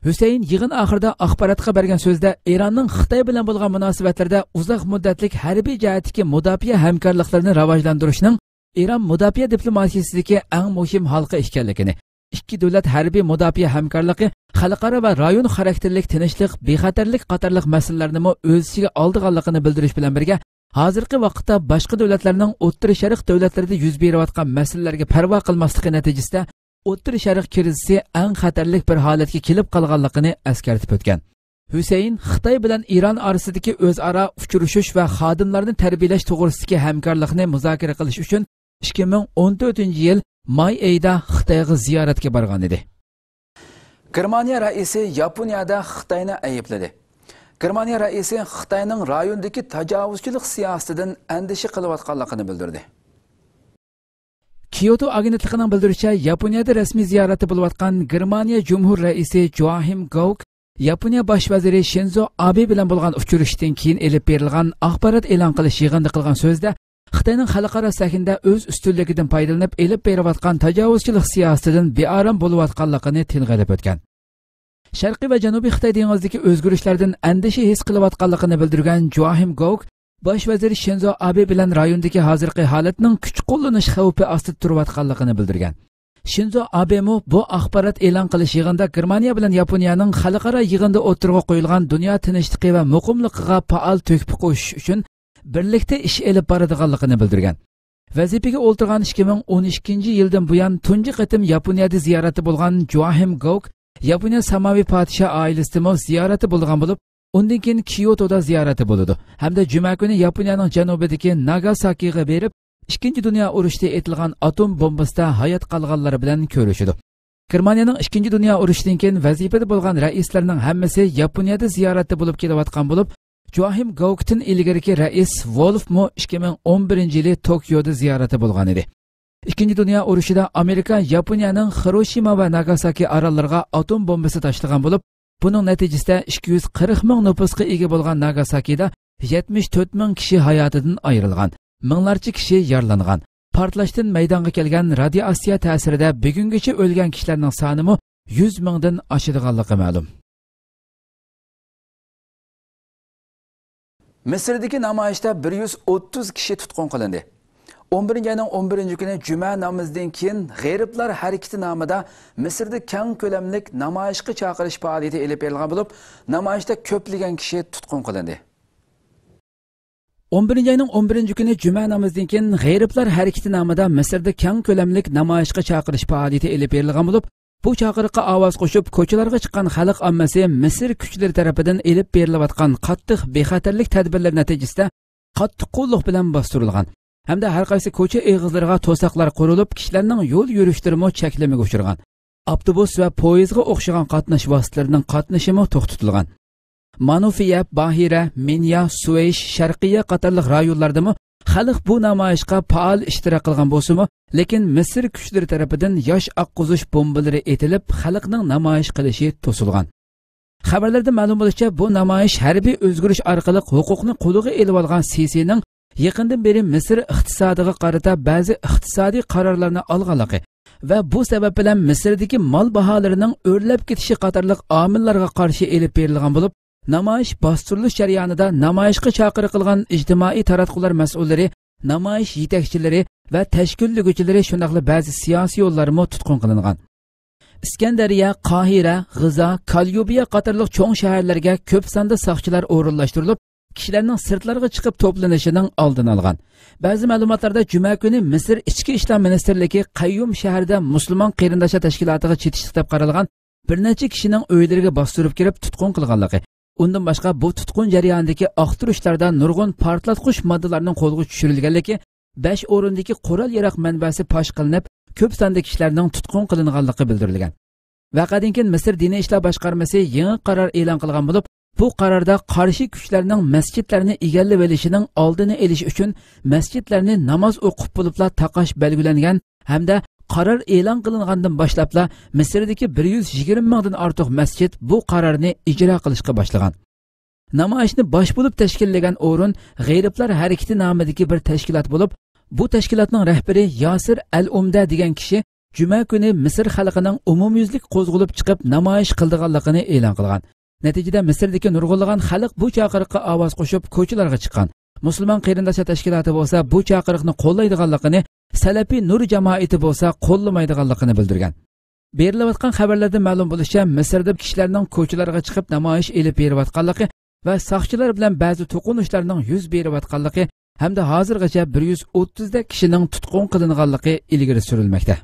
ھۈسەيىن يىغىن ئاخىرىدا ئاخباراتقا بەرگەن سۆزىدە، ئىراننىڭ خىتاي بىلەن بولغان مۇناسىۋەتلىرىدە ئۇزاق مۇددەتلىك ھەربىي جەھەتتىكى مۇداپىئە ھەمكارلىقلىرىنى راۋاجلاندۇرۇشنىڭ ئىران مۇداپىئە دىپلوماتىيىسىدىكى ئەڭ مۇھىم ھالقا ئىكەنلىكىنى، ئىككى دۆلەت ھەربىي مۇداپىئە ھەمكارلىقى خەلقئارا ۋە رايون خاراكتېرلىك تىنچلىق، بىخەتەرلىك قاتارلىق مەسىلىلەرنىمۇ ئۆز ئىچىگە ئالىدىغانلىقىنى بىلدۈرۈش بىلەن بىرگە، ھازىرقى ۋاقىتتا باشقا دۆلەتلەرنىڭ ئوتتۇرا شەرق دۆلەتلىرىدە يۈز بېرىۋاتقان مەسىلىلەرگە پەرۋا قىلماسلىقى نەتىجىسىدە، ئوتتۇرا شەرق كىرىزىسى ئەڭ خەتەرلىك بىر ھالەتكە كېلىپ قالغانلىقىنى ئەسكەرتىپ ئۆتكەن. ھۈسەيىن خىتاي بىلەن ئىران ئارىسىدىكى ئۆزئارا ئۇچرىشىش ۋە خادىملارنى تەربىيەلەش توغرىسىدىكى ھەمكارلىقنى مۇزاكىرە قىلىش ئۈچۈن ئىككى مىڭ ئون تۆتىنچى يىل ماي ئېيىدا خىتايغا زىيارەتكە بارغان ئىدى. گېرمانىيە رەئىسى ياپونىيەدە خىتاينى ئەيىبلىدى. گېرمانىيە رەئىسى خىتاينىڭ رايوندىكى تاجاۋۇزچىلىق سىياسىتىدىن ئەندىشە قىلىۋاتقانلىقىنى بىلدۈردى. كيوتو ئاگېنتلىقىنىڭ بىلدۈرۈشىچە، ياپونىيەدە رەسمىي زىيارەتتە بولۇۋاتقان گېرمانىيە جۇمھۇر رەئىسى جوئاخىم گاۋك ياپونىيە باش ۋەزىرى شىنزو ئابې بىلەن بولغان ئۇچرىشىشتىن كېيىن ئېلىپ بېرىلغان ئاخبارات ئېلان قىلىش يىغىنىدا قىلغان سۆزىدە، خىتاينىڭ خەلقئارا سەھنىدە ئۆز ئۈستۈنلۈكىدىن پايدىلىنىپ ئېلىپ بېرىۋاتقان تاجاۋۇزچىلىق سىياسىتىدىن بىئارام بولۇۋاتقانلىقىنى تىلغا ئېلىپ ئۆتكەن. شەرقىي ۋە جەنۇبىي خىتاي دېڭىزىدىكى ئۆزگىرىشلەردىن ئەندىشە ھېس قىلىۋاتقانلىقىنى بىلدۈرگەن جوئاخىم گوۋك باش ۋەزىر شىنزو ئابې بىلەن رايوندىكى ھازىرقى ھالەتنىڭ كۈچ قوللىنىش خەۋپى ئاستىدا تۇرۇۋاتقانلىقىنى بىلدۈرگەن. شىنزو ئابېمۇ بۇ ئاخبارات ئېلان قىلىش يىغىنىدا گېرمانىيە بىلەن ياپونىيەنىڭ خەلقئارا يىغىندا ئوتتۇرىغا قويۇلغان دۇنيا تىنچلىقى ۋە مۇقىملىقىغا پائال تۆھپە قوشۇش ئۈچۈن بىرلىكتە ئىش ئېلىپ بارىدىغانلىقىنى بىلدۈرگەن. ۋەزىپىگە ئولتۇرغان ئىككى مىڭ ئون ئىككىنچى يىلدىن بۇيان تۇنجى قېتىم ياپونىيەدە زىيارەتتە بولغان جوئاخىم گوۋك ياپونىيە ساماۋى پادىشاھ ئائىلىسىدىمۇ زىيارەتتە بولغان بولۇپ، ئۇندىن كېيىن كيوتودا زىيارەتتە بولىدۇ ھەمدە جۈمە كۈنى ياپونىيەنىڭ جەنۇبىدىكى ناگاساكىغا بېرىپ، ئىككىنچى دۇنيا ئۇرۇشىدا ئېتىلغان ئاتوم بومبىسىدا ھايات قالغانلار بىلەن كۆرۈشىدۇ. گېرمانىيەنىڭ ئىككىنچى دۇنيا ئۇرۇشىدىن كېيىن ۋەزىپىدە بولغان رەئىسلەرنىڭ ھەممىسى ياپونىيەدە زىيارەتتە بولۇپ كېلىۋاتقان بولۇپ، جوئاخىم گاۋكتىن ئىلگىرىكى رەئىس ۋولفمۇ ئىككى مىڭ ئون بىرىنچى يىلى توكيودا زىيارەتتە بولغان ئىدى. ئىككىنچى دۇنيا ئۇرۇشىدا ئامېرىكا ياپونىيەنىڭ خىروشىما ۋە ناگاساكى ئاراللىرىغا ئاتوم بومبىسى تاشلىغان بولۇپ، بۇنىڭ نەتىجىسىدە ئىككى يۈز قىرىق مىڭ نوپۇسقا ئىگە بولغان ناگاساكىدا يەتمىش تۆت مىڭ كىشى ھاياتىدىن ئايرىلغان، مىڭلارچە كىشى يارىلانغان. پارتلاشتىن مەيدانغا كەلگەن رادىياتسىيە تەسىرىدە بۈگۈنگىچە ئۆلگەن كىشىلەرنىڭ سانىمۇ يۈز مىڭدىن ئاشىدىغانلىقى مەلۇم. مىسىردىكى نامايىشتا بىر يۈز ئوتتۇز كىشى تۇتقۇن قىلىندى. ئون بىرىنچى ئاينىڭ ئون بىرىنچى كۈنى جۈمە نامىزىدىن كېيىن غېرىبلار ھەرىكىتى نامىدا مىسىردا كەڭ كۆلەملىك نامايىشقا چاقىرىش پائالىيىتى ئېلىپ بېرىلغان بولۇپ، نامايىشتا كۆپلىگەن كىشى تۇتقۇن قىلىندى. ئون بىرىنچى ئاينىڭ ئون بىرىنچى كۈنى جۈمە نامىزىدىن كېيىن غېرىبلار ھەرىكىتى نامىدا مىسىردا كەڭ كۆلەملىك نامايىشقا چاقىرىش پائالىيىتى ئېلىپ بېرىلغان بولۇپ، بۇ چاقىرىققا ئاۋاز قوشۇپ، كوچىلارغا چىققان خەلق ئاممىسى مىسىر كۈچلىرى تەرىپىدىن ئېلىپ بېرىلىۋاتقان قاتتىق بىخەتەرلىك تەدبىرلىرى نەتىجىسىدە قاتتىق قوللۇق بىلەن باستۇرۇلغان ھەمدە ھەر قايسى كوچا ئېغىزلىرىغا توساقلار قۇرۇلۇپ، كىشىلەرنىڭ يول يۈرۈشلىرىمۇ چەكلىمىگە ئۇچرىغان. ئاپتوبۇس ۋە پويىزغا ئوخشىغان قاتناش ۋاسىتىلىرىنىڭ قاتنىشىمۇ توختىتىلغان. مانۇفىيە، باھىرە، مىنيا، سۇۋەيش، شەرقىيە قاتارلىق رايونلاردىمۇ خەلق بۇ نامايىشقا پائال ئىشتىراك قىلغان بولسىمۇ، لېكىن مىسىر كۈچلىرى تەرىپىدىن ياش ئاققۇزۇش بومبىلىرى ئېتىلىپ، خەلقنىڭ نامايىش قىلىشى توسۇلغان. خەۋەرلەردىن مەلۇم بولۇشىچە، بۇ نامايىش ھەربىي ئۆزگىرىش ئارقىلىق ھوقۇقنى قولىغا ئېلىۋالغان سىسىنىڭ يېقىندىن بېرى مىسىر ئىقتىسادىغا قارىتا بەزى ئىقتىسادىي قارارلارنى ئالغانلىقى ۋە بۇ سەۋەب بىلەن مىسىردىكى مال باھالىرىنىڭ ئۆرلەپ كېتىشى قاتارلىق ئامىللارغا قارشى ئېلىپ بېرىلغان بولۇپ، نامايىش باستۇرۇلۇش جەريانىدا نامايىشقا چاقىرىق قىلغان ئىجتىمائىي تاراتقۇلار مەسئۇللىرى، نامايىش يېتەكچىلىرى ۋە تەشكىللىگۈچىلىرى، شۇنداقلا بەزى سىياسىيونلارمۇ تۇتقۇن قىلىنغان. ئىسكەندەرىيە، قاھىرە، غىزا، كاليۇبىيە قاتارلىق چوڭ شەھەرلەرگە كۆپ ساندا ساقچىلار ئورۇنلاشتۇرۇلۇپ، كىشىلەرنىڭ سىرتلارغا چىقىپ توپلىنىشىنىڭ ئالدىنى ئالغان. بەزى مەلۇماتلاردا جۈمە كۈنى مىسىر ئىچكى ئىشلار مىنىستىرلىكى قەييۇم شەھىرىدە مۇسۇلمان قېرىنداشلار تەشكىلاتىغا چېتىشلىق دەپ قارالغان بىر نەچچە كىشىنىڭ ئۆيلىرىگە باستۇرۇپ كىرىپ تۇتقۇن قىلغانلىقى، ئۇندىن باشقا بۇ تۇتقۇن جەريانىدىكى ئاختۇرۇشلاردا نۇرغۇن پارتلاتقۇش ماددىلارنىڭ قولغا چۈشۈرۈلگەنلىكى، بەش ئورۇندىكى قورال ياراغ مەنبەسى پاش قىلىنىپ، كۆپ ساندا كىشىلەرنىڭ تۇتقۇن قىلىنغانلىقى بىلدۈرۈلگەن. ۋەقەدىن كېيىن مىسىر دىنىي ئىشلار باشقارمىسى يېڭى قارار ئېلان قىلغان بولۇپ، بۇ قاراردا قارشى كۈچلەرنىڭ مەسچىتلەرنى ئىگىلىۋېلىشىنىڭ ئالدىنى ئېلىش ئۈچۈن مەسچىتلەرنى ناماز ئوقۇپ بولۇپلا تاقاش بەلگىلەنگەن ھەمدە قارار ئېلان قىلىنغاندىن باشلاپلا مىسىردىكى بىر يۈز يىگىرمە مىڭدىن ئارتۇق مەسچىت بۇ قارارنى ئىجرا قىلىشقا باشلىغان. نامايىشنى باش بولۇپ تەشكىللىگەن ئورۇن غېرىبلار ھەرىكىتى نامىدىكى بىر تەشكىلات بولۇپ، بۇ تەشكىلاتنىڭ رەھبىرى ياسىر ئەل ئۇمدە دېگەن كىشى جۈمە كۈنى مىسىر خەلقىنىڭ ئومۇميۈزلۈك قوزغىلىپ چىقىپ نامايىش قىلىدىغانلىقىنى ئېلان قىلغان. نەتىجىدە مىسىردىكى نۇرغۇنلىغان خەلق بۇ چاقىرىققا ئاۋاز قوشۇپ كوچىلارغا چىققان. مۇسۇلمان قېرىنداشلار تەشكىلاتى بولسا بۇ چاقىرىقنى قوللايدىغانلىقىنى، سەلەپىي نۇر جامائىتى بولسا قوللىمايدىغانلىقىنى بىلدۈرگەن. بېرىلىۋاتقان خەۋەرلەردىن مەلۇم بولۇشىچە، مىسىردا كىشىلەرنىڭ كوچىلارغا چىقىپ نامايىش ئېلىپ بېرىۋاتقانلىقى ۋە ساقچىلار بىلەن بەزى توقۇنۇشلارنىڭ يۈز بېرىۋاتقانلىقى ھەمدە ھازىرغىچە بىر يۈز ئوتتۇزدەك كىشىنىڭ تۇتقۇن قىلىنغانلىقى ئىلگىرى سۈرۈلمەكتە.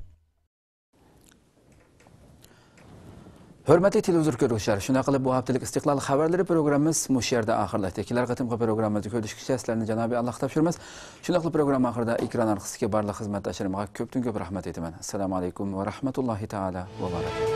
ھۆرمەتلىك تېلېۋىزور كۆرگۈچىلەر، شۇنداق قىلىپ بۇ ھەپتىلىك ئىستىقلال خەۋەرلىرى پروگراممىمىز مۇشۇ يەردە ئاخىرلاشتى. كېلەر قېتىمقى پروگراممىمىزدا كۆرۈشكىچە سىلەرنى جانابىي ئاللاغا تاپشۇرىمىز. شۇنداقلا پروگرامما ئاخىرىدا ئېكران ئارقىسىدىكى بارلىق خىزمەتداشلىرىمغا كۆپتىن كۆپ رەھمەت ئېيتىمەن. ئەسسالامۇ ئەلەيكۇم ۋە رەھمەتۇللاھى تائالا ۋە بەرەكاتۇھ.